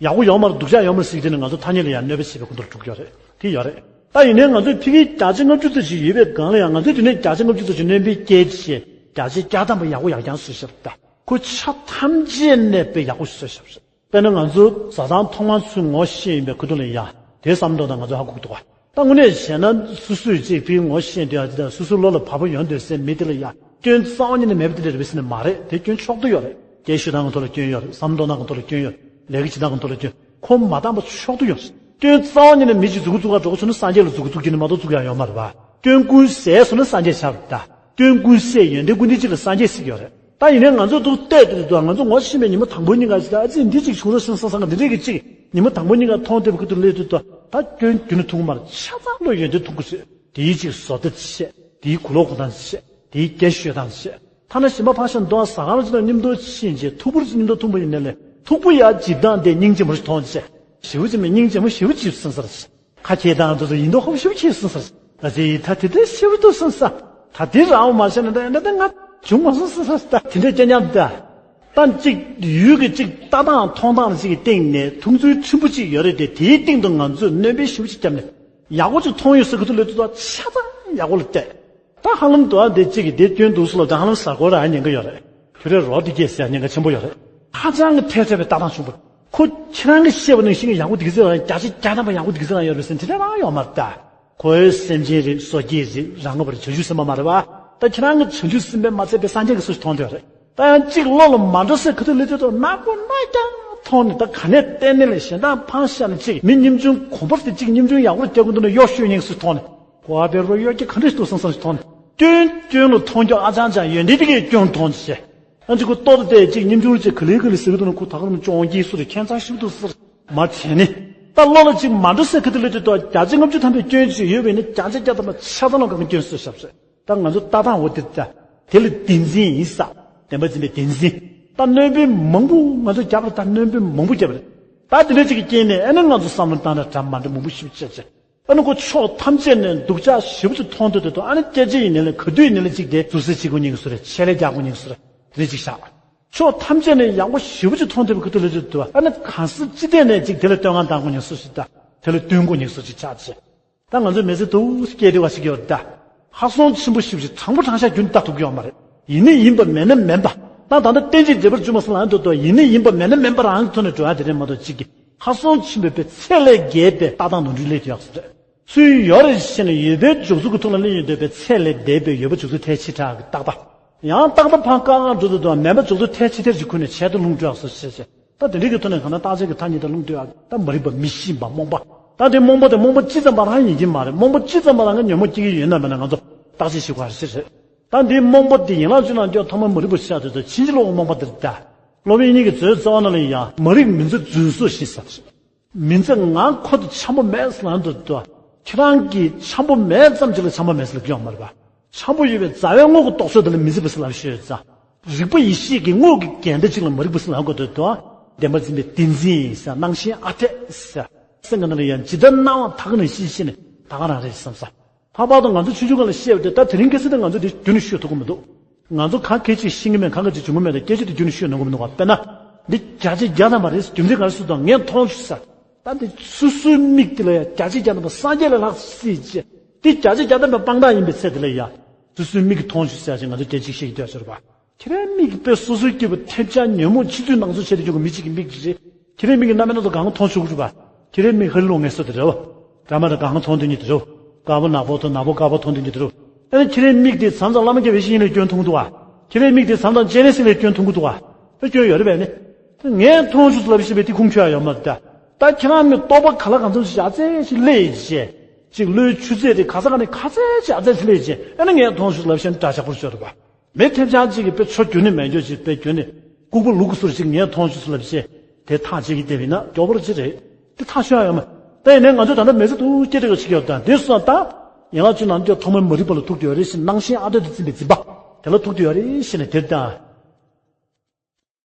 ཡག་པོ་ཡོད་མ་རེད་སྡུག་ཅག་ཡོད་མ་རེད་ཟེར་གྱི་དེ་ནི་ང་ཚོ་ཐ་སྙད་ལ་ཡང་གནོད་པ་བྱེད་པའི་ཁོངས་གཏོགས་ལ་འགྲོ་གི་ཡོད་རེད། དེ་ཡོད་རེད། ད་ཡིན་ནའི་ང་ཚོས་ཕ་གིའི་བརྒྱ་ཆ་ལྔ་བཅུ་ཙམ་ཞིག་ཡོད་པའི་སྒང་ལ་ཡང་ང་ཚོས་དེ་ནས་བརྒྱ་ཆ་ལྔ་བཅུ་ཙམ་ཞིག་སྣོན་པ་སྐྱེལ་བྱས་བརྒྱ་ཆ་བརྒྱ་ཐམ་པ་ཡག་པོ་ཡག་རྐྱང་བཟོས་ཤག་ད། ཁོ་ཆ་ཐམས་ཅད་ནས་དཔེ་ཡག་པོ་ཞིག་བཟོས་ཤག་དཔེར་ན་ང་ཚོ་བཟའ་ཚང་ཐོག་མར་ཚུར་ངོ་ཤེས་ཡིན་པའི་ཁུ་ཐུག་ལ་ཡང་དེ་བསམ་བློ་དང་ང་ཚོ་ཧ་གོ་གི་འདུག་ག་ད་དངོས་གནས་བྱས་ན་སོ་སོས་ཅིག་ཕ་གི་ངོ་ཤེས་དེ་ཡང་དེ་དང་སོ་སོའི་བློ་ལ་བབ་པ་ཡོང་འདོད་སའི་མི་དེ་ལ་ཡང་སྐྱོན་རྩ་བ་ཉིད་ནས་མེད་པ་དེ་འདྲ་རེད་པས་ཟེར་ནས་མ་རེད། དེ་སྐྱོན་ཕྱོགས་བསྡུས་ཡོད་རེད། སྐད་ཤོད་སྟངས་ཀྱི་ཐོག་ལ་སྐྱོན་ཡོད་རེད། བསམ་བློ་གཏོང་སྟངས་ཀྱི་ཐོག་ལ་སྐྱོན་ཡོད་རེད། ལས་ཀ་བྱེད་སྟངས་ཀྱི་ཐོག་ལ་སྐྱོན། ཁོ་མ་འདང་པ་ཕྱོགས་བསྡུས་ཡོད་རེད། སྐྱོན་རྩ་བ་ཉིད་ནས་མི་གཅིག་མཛུ་གུ་བཙུགས་ག་འགྲོ་གི་སོང་ན་སངས་རྒྱས་ལ་མཛུ་གུ་བཙུགས་རྒྱུ་ནི་མ་གཏོགས་བཙུགས་ཡག་ཡོད་མ་རེད་པ། སྐྱོན་ཀུན་ཟད་སོང་ན་སངས་རྒྱས་ཆགས་རེད་ད། སྐྱོན་ཀུན་ཟད་ཡོན་ཏན་ཀུན་ལྡན་ཅིག་ལ་སངས་རྒྱས་ཟེར་གྱི་ཡོད་རེད། ད་ཡིན་ནའི་ང་ཚོ་འདུག་བལྟས་དེ་དུས་ང་ཚོ་ངོ་ཤེས་པའི་ཉི་མ་དང་པོ་ཉིན་ག་ཅིག་ད་ཨ་ཙི་འདི་ཅིག་བྱུང་རོགས་ཟེར་བསམ་བསམ་ག་འདི་འདྲས་ཀྱི་ཅིག་ཉི་མ་དང་པོ་ཉིན་ག་མཐོང་བསྡད་པའི་ཁུ་ཐུག་སླེབས་དུས་ད་ད་སྐྱོན་རྒྱུན་ནས་མཐོང་གི་མ་རེད། ཆ་ཚང་བློ་ཡོན་ཏན་མཐོང་གི་རེད། དེའི་ཅིག་བཟོ་ལྟ་བྱས། དེའི་གོས་ལོག་གོན་སྟངས་བྱས། དེའི་སྐད་ཤོད་སྟངས་བྱས། ཐ་ན་ཞིམ་པ་ཕར་བཞག་འདུག་ཟ་ཁང་ཅིག་དང་མཉམ་དུ་ཕྱིན་རྗེས་ཐུག་པ་ཅིག་མཉམ་དུ་འཐུང་པ་ཡིན་ནའི་ལས་ཐུག་པ་ཡར་འཇིབ་སྟངས་དེ་སྙིང་རྗེ་མོ་ཞིག་མཐོང་བྱས། ཞེ་པོ་ཅིག་མིན་སྙིང་རྗེ་མོ་ཞེ་པོ་ཅིག་སོང་ས་རེད། ཁ་ཁྱེར་དང་དུ་དུ་ཡིན་མདོག་ཁ་པོ་ཞེ་པོ་ཅིག་སོང་ས་རེད། ད་ཅི་ད་དེ་འདྲ་ཞེ་པོ་འདུག་སོང་ས། ད་དེ་རང་མ་བྱས་ན་ད་ཡིན་ན་ད་ང་བྱུང་མ་སོང་སོང་ས་ད་དེ་འདྲ་སྐྱ་ཉམས་ད། ད་གཅིག་ཡུལ་གྱི་གཅིག་ལྟ་སྟངས་མཐོང་སྟངས་གཅིག་གི་སྟེང་ནས་མཐོང་ཚུལ་ཕྲན་བུ་གཅིག་ཡོད་རེད་དེ། དེའི་སྟེང་དུ་ང་ཚོས་སྣོན་པ་ཞེ་པོ་ཅིག་བརྒྱབ་ནས་ཡག་པོ་ཅིག་མཐོང་ཡོད་ཟེར་གི་འདུག་ལབ་དུས་ད་ཆ་ཚང་ཡག་པོ་ལ་བལྟས། ད་ཧ་ལམ་དུ་ཨ་འདི་གཅིག་གི་འདི་སྐྱོན་འདུག་སུ་ལ་ད་ཧ་ལམ་ཟ་གོ་ར་ཉེན་ཁ་ཡོད་རེད། ཁྱོད་རས་རོ་འདི་སྐྱེས་ཟེར་ཉེན་ཁ་ཆེན་པོ་ཡོད་རེད། ཧ་ཅང་གི་ཐལ་ཐལ་བའི་ལྟ་སྟངས་བྱུང་བ། ཁོ་ཁྱེད་རང་གི་བཤད་པ་ནང་བཞིན་གྱི་ཡག་པོ་འདི་ག་ཚོད་རང་བརྒྱ་ཆ་བརྒྱ་ཐམ་པ་ཡག་པོ་འདི་ག་ཚོད་རང་ཡོད་རེད་ཟེར་དེ་འདྲ་རང་ཡོད་མ་རེད་ད། ཁོའི་སེམས་ཅན་རེད། སོ་སྐྱེ་རེད། རང་ངོ་བར་བྱང་ཆུབ་སེམས་དཔའ་མ་རེད་བ། ད་ཁྱེད་རང་གི་བྱང་ཆུབ་སེམས་དཔའི་མ་ཚད་པའི་སངས་རྒྱས་ཀྱི་སུ་ཞིག་མཐོང་འདོད་རེད། ད་ཡང་གཅིག་བློ་ལ་མ་འགྲོ་སའི་ཁ་ཐུག་ལས་དུས་ཐོག་ནག་པོ་ནག་རྐྱང་མཐོང་ནས། ད་ག་ནས་བལྟས་ནས་ལས་གཞན་དག་ཕང་བཤད་ནས་གཅིག་མི་སྙོམ་ཆུང་གོམ་པར་དེ་གཅིག་སྙོམ་ཆུང་ཡག་པོ་རྒྱག་གི་འདུག་ན་གཡོ་ཤོད་ཉེན་སུ་མཐོང་ནས། ཀོ་བ་པའི་རོ་གཡོ་སྐྱེ་ག་འདྲ་ཞིག་འདུག་སང་སང་ཞིག་མཐོང་ནས། སྐྱོན་སྐྱོན་ལ་མཐོང་རྒྱུ་ཨ་ཅང་ཅང་ཡོན་ཏན་དེ་གའི་སྐྱོན་མཐོང་ཅི་བྱེད། ཨ་ཅི་ཁོ་ལྟོ་དང་བལྟས་ཅིག་སྙིང་ཆུང་ཅིག་ག་ལེ་ག་ལེ་ཟེར་གི་འདུག་ན་ཁོ་ད་ག་རང་ཅོང་སྐྱིད་སུ་རེད། ཁྱད་མཚར་ཞིག་འདུག་ཟེར་མ་བྱས་ནི། ད་བློ་ལ་ཅིག་མ་འགྲོ་ཟེར་གི་འདུག་ལ་དེ་དོ་བརྒྱ་ཆ་ལྔ་བཅུ་ཐམ་པའི་སྐྱོན་ཅིག་ཡོད་པས་ནི་བརྒྱ་ཆ་བརྒྱ་ཐམ་པ་ཆ་ཚང་ལ་གང་སྐྱོན་སུ་ཞབས་ཟེར། ད་ང་ཚོ་ལྟ་སྟངས་འོ་དེ་ལྟ། དེ་ལ་བདེན་འཛིན་ཡིན་ས། བདེན་པ་འཛིན་པའི་བདེན་འཛིན། ད་སྣོན་པོ་མང་པོ་ང་ཚོ་རྒྱབ་ལ་ད་སྣོན་པོ་མང་པོ་རྒྱབ་རེད། ད་དེ་འདྲ་ཅིག་གི་རྐྱེན་ནས་ཨ་ནི་ང་ཚོ་བསམ་བློ་བཏང་ན་འདྲ་མ་འདྲ་མང་པོ་ཞིབ་བྱས་བྱས། ཨ་ནི་ཁོ་ཕྱོགས་ཐམས་ཅད་ནས་སྡུག་ཅག་ཞེ་པོ་ཅིག་མཐོང་འདོད་དེ་དང་ཨ་ནི་སྐད་ཆ་ཡིན་ནའི་ལ་ག་དུས་ཡིན་ནའི་ལ་ཅིག་དེ་ཟུར་ཟ་བྱེད་དགོས་ཉེན་ཁ་སུ་རེད། ཆད་ལས་རྒྱག་དགོས་ཉེན་ཁ་སུ་རེད། དེ་འདྲ་ཅིག་བཞག་ཕྱོགས་ཐམས་ཅད་ནས་ཡག་པོ་ཞེ་པོ་ཅིག་མཐོང་འདོད་པའི་ཁ་ཐུག་ལ་ཅིག་འདུག་ཨ་ནི་གང་ཟག་ཅི་ཐད་ནས་ཅིག་དེ་ལ་བསྟོད་བསྔགས་བཏང་དགོས་ཉེན་ཁ་སུ་ཞིག་དང་དེ་ལ་བསྟུན་དགོས་ཉེན་ཁ་སུ་ཅིག་ཆགས་ཅིག་ད་ང་ཚོའི་མི་ཚེ་འདུག་སྐྱེལ་བདེ་བ་ཞིག་ཡོད་ད། ཧ་སོང་ཆེན་པོ་ཞིབ་ཞིབ་དྲང་པོ་དྲང་བཞག་རྒྱུན་ལྟ་ཐུབ་ཀྱི་ཡོད་མ་རེད། ཡིན་ནི་ཡིན་པ་མེད་ན་མིན་པ། ད་ད་ལྟ་གཏན་ཚིགས་འབྲེལ་པར་བཅུ་མ་སོང་ལ་འདོད་དོ་ཡིན་ནི་ཡིན་པ་མེད་ན་མིན་པ་རང་གི་ཐོག་ནས་འགྲོ་ཡ་དེ་རེད་མ་གཏོགས་གཅིག་གི་ཧ་སོང་ཆེན་པོའི་པའི་ཚད་ལས་བརྒལ་པའི་ལྟ་སྟངས་ནོར་འཁྲུལ་སླེབས་ཡོད་ཟེར་རེད། ཚུལ་ཡོད་རེད་ཤེས་ནས་ཡོད་པའི་འཇོག་ཚུལ་གྱི་ཐོག་ལ་སླེབས་ཡོད་འདོད་པའི་ཚད་ལས་འདས་པའི་ཡོད་པ་འཇོག་ཚུལ་ཐལ་ཕྱི་དྲགས་ཀྱི་རྟག་པ། ཡང་རྟག་པ་ཕར་བཀག་འགག་འགྲོ་འདོད་དོ་མེད་པ་འཇོག་ཚུལ་ཐལ་ཕྱི་ཐལ་གྱི་ཁུལ་ནས་བྱས་ཏེ་ལྷུང་འགྲོ་ཡག་སོ་ཞེས་བྱས། ད་དེ་འདྲའི་གི་ཐོག་ནས་གང་ན་རྟག་ཆད་ཀྱི་ཐ་སྙད་དུ་ལྷུང་སྡོད་ཡག་ད་མ་རིག་པ་མི་ཤེས་པ་རྨོངས་པ། ད་དེ་རྨོངས་པ་དེ་རྨོངས་པ་ཅི་ཙམ་པ་རང་ཡིན་གྱི་མ་རེད། རྨོངས་པ་ཅི་ཙམ་པ་རང་གི་ཉོན་མོངས་སྐྱེ་གི་ཡོད་ན་མེད་ན་ང་ཚོ་བརྟག་དཔྱད་ཞིག་དགོས་རེད་ཟེར་རེད། ད་འདིའི་རྨོངས་པ་འདི་ཡན་ལག་བཅུ་ནང་འདི་ཐོག་མར་མ་རིག་པ་ཤར་དུས་ད་ཕྱིན་ཅི་ལོག་རྨོངས་པ་འདིར་ད། སློབ་དཔོན་དབྱིག་གཉེན་གྱི་མཛོད་རྩ་བ་ནང་ལ་ཡང་མ་རིག་མི་མཛའ་རྫུན་བཟོ་ཞེས་ཟེར། མི་མཛའ་ང་ཁོ་དང་འཆམ་པོ་མེད་ཟེར་ལབ་འདུག་ཏོ། ཁྱེད་རང་གིས་འཆམ་པོ་མེད་ཙམ་ཅིག་ལ་འཆམ་པོ་མེད་ཟེར་ལབ་ཀྱི་ཡོད་མ་རེད་པ། འཆམ་པོ་ཡོད་པའི་རྩ་བའི་དངོས་ཀྱི་རྟོགས་ཚུལ་དེ་ལ་མི་མཛའ་བ་ཟེར་ལབ་ཤོད་ཙང་། རིག་པ་ཡེ་ཤེས་ཀྱི་དངོས་ཀྱི་འགལ་ཟླ་ཅིག་ལ་མ་རིག་པ་ཟེར་ལབ་དགོས་འདུག་ཏོ། བདེན་པར་འཛིན་པའི་བདེན་འཛིན་ཡིན་ཟེར། སྣང་ཞེན་ཨ་འཐས་ཟེར། སེམས་ཀྱི་ནང་ལ་ཡང་ཇི་ལྟར་སྣང་བ་ད་ག་ནང་བཞིན་ཤེས་ནས་ད་ག་རང་རེད་བསམ་ས། ལྷག་པར་དུ་ང་ཚོ་ཆུང་ཆུང་སྒང་ལ་བཤད་པ་དེ་ད་དེ་རིང་ཁ་སང་དེ་ང་ཚོ་དེ་རྒྱུན་ནས་ཤོད་ཐུབ་ཀྱི་མི་འདུག་ང་ཚོ་གང་སྐད་ཅིག་ཤེས་ཀྱི་མེད། གང་སྐད་ཅིག་འཇོན་གྱི་མེད་དང་སྐད་ཆ་དེ་རྒྱུན་ནས་ཤོད་གནང་གི་མི་འདུག་ག་དཔེར་ན། འདི་བརྒྱ་ཆ་བརྒྱ་ཐམ་པ་རེད། རྒྱུ་མཚན་ག་རེ་སུ་དང་ངས་མཐོང་ཆུ་ས། ད་འདི་སོ་སོའི་མིག་དེ་ལ་ཡ་བརྒྱ་ཆ་བརྒྱ་ཐམ་པ་སངས་རྒྱས་ལས་ལྷག་སྲིད་ཅེས། འདི་བརྒྱ་ཆ་བརྒྱ་ཐམ་པའི་དཔང་རྟགས་ཡིན་པའི་ཚད་དེ་ལ་ཡ། སོ་སོའི་མིག་གིས་མཐོང་ཆུ་ས་ཅེས་ང་ཚོ་སྐད་ཅིག་བཤད་ཀྱི་འདུག་ཟེར་བ། ཁྱེད་རའི་མིག་གིས་དཔེ་སོ་སོའི་སྐྱེས་བུ་ཐེབས་ཆག་ཉོན་མོངས་ཕྱི་ཚུལ་ནང་གསལ་བྱས་ཏེ་ཡོང་གི་མི་གཅིག་གི་མིག་ཅིག་རེད། ཁྱེད་རའི་མིག་གིས་རྣམ་པའི་སྣ་ཚོགས་གང་ག་མཐོང་ཆོག་གི་རེད་པ། ཁྱེད་རའི་མིག་ཧ་ལས་ལོ་ངལ་གསོ་དེ་རེད་པ། དགྲ་མ་དང་གང་ག་མཐོང་འདོད་ཉིད་དེ་རེད་པ། དཀར་པོ་ནག་པོ་དང་ནག་པོ་དཀར་པོ་མཐོང་འདོད་ཉིད་དེ་རེད་པ། ཨ་ནི་ཁྱེད་རའི་མིག་དེ་མཚམས་མཚམས་བླ་མ་དགེ་བའི་བཤེས་གཉེན་ལ་སྐྱོན་མཐོང་གི་འདུག་ག་ཁྱེད་རའི་མིག་དེ་མཚམས་མཚམས་སྤྱན་རས་གཟིགས་ལ་སྐྱོན་མཐོང་གི་འདུག་ག་ཨ་སྐྱོན་ཡོད་རེད་པས་ནི། ངས་མཐོང་ཆུ་ལབ་ཤེས་པའི་དེ་ཁུངས་འཁྱོལ་ཡ་ཡོད་མ་རེད་ད། ད་ཁྱེད་རང་མི་རྟོག་པ་ག་ལ་གང་འཚམ་ཞིག་ཨ་ཙེ་ཞིག་སླེབས་ཡིན་ཅེས། ཅིག་བློའི་ཆུ་ཚད་དེ་ག་ས་ག་ནས་ག་ཚད་ཅིག་ཨ་ཙེ་ཞིག་སླེབས་ཡིན་ཅེས་ཨ་ནི་ངས་མཐོང་ཆུ་ལབ་ཤེས་ནི་འདྲ་ཆགས་པོར་ཤོར་རེད་པ། མི་ཐེབས་ཆག་ཅིག་གིས་དཔེ་ཆོ་རྒྱུ་ནི་མེད་རྒྱུ་ཅིག་དཔེ་རྒྱུ་ནི་ལྐུགས་པ་ལུག་གི་ཟུར་ཅིག་ངས་མཐོང་ཆུ་ལབ་ཤེས་དེ་ཐག་བཅད་ཀྱི་བསྡད་པ་ཡིན་ན་མགྱོགས་པོར་ཅི་རེད། དེ་ཐག་ཆོད་ཡ་ཡོད་མ། ད་ཡིན་ནའི་ང་ཚོ་ད་ལྟ་མི་ཚེ་འདུག་སྐྱེལ་འདྲ་ག་ཞིག་ཡོད་ད་འདི་སོང་ད། ཡན་ལག་བཅུ་ནང་བསྟན་ཐོག་མར་མ་རིག་པ་ལ་ཐུག་བསྡད་ཡོད་རེད་ཤེས་སྣང་ཞེན་ཨ་འཐས་དང་འཛིན་པའི་འཛིན་པ་དེ་ལ་ཐུག་བསྡད་ཡོད་རེད་ཤེས་ནས་དེར་ད།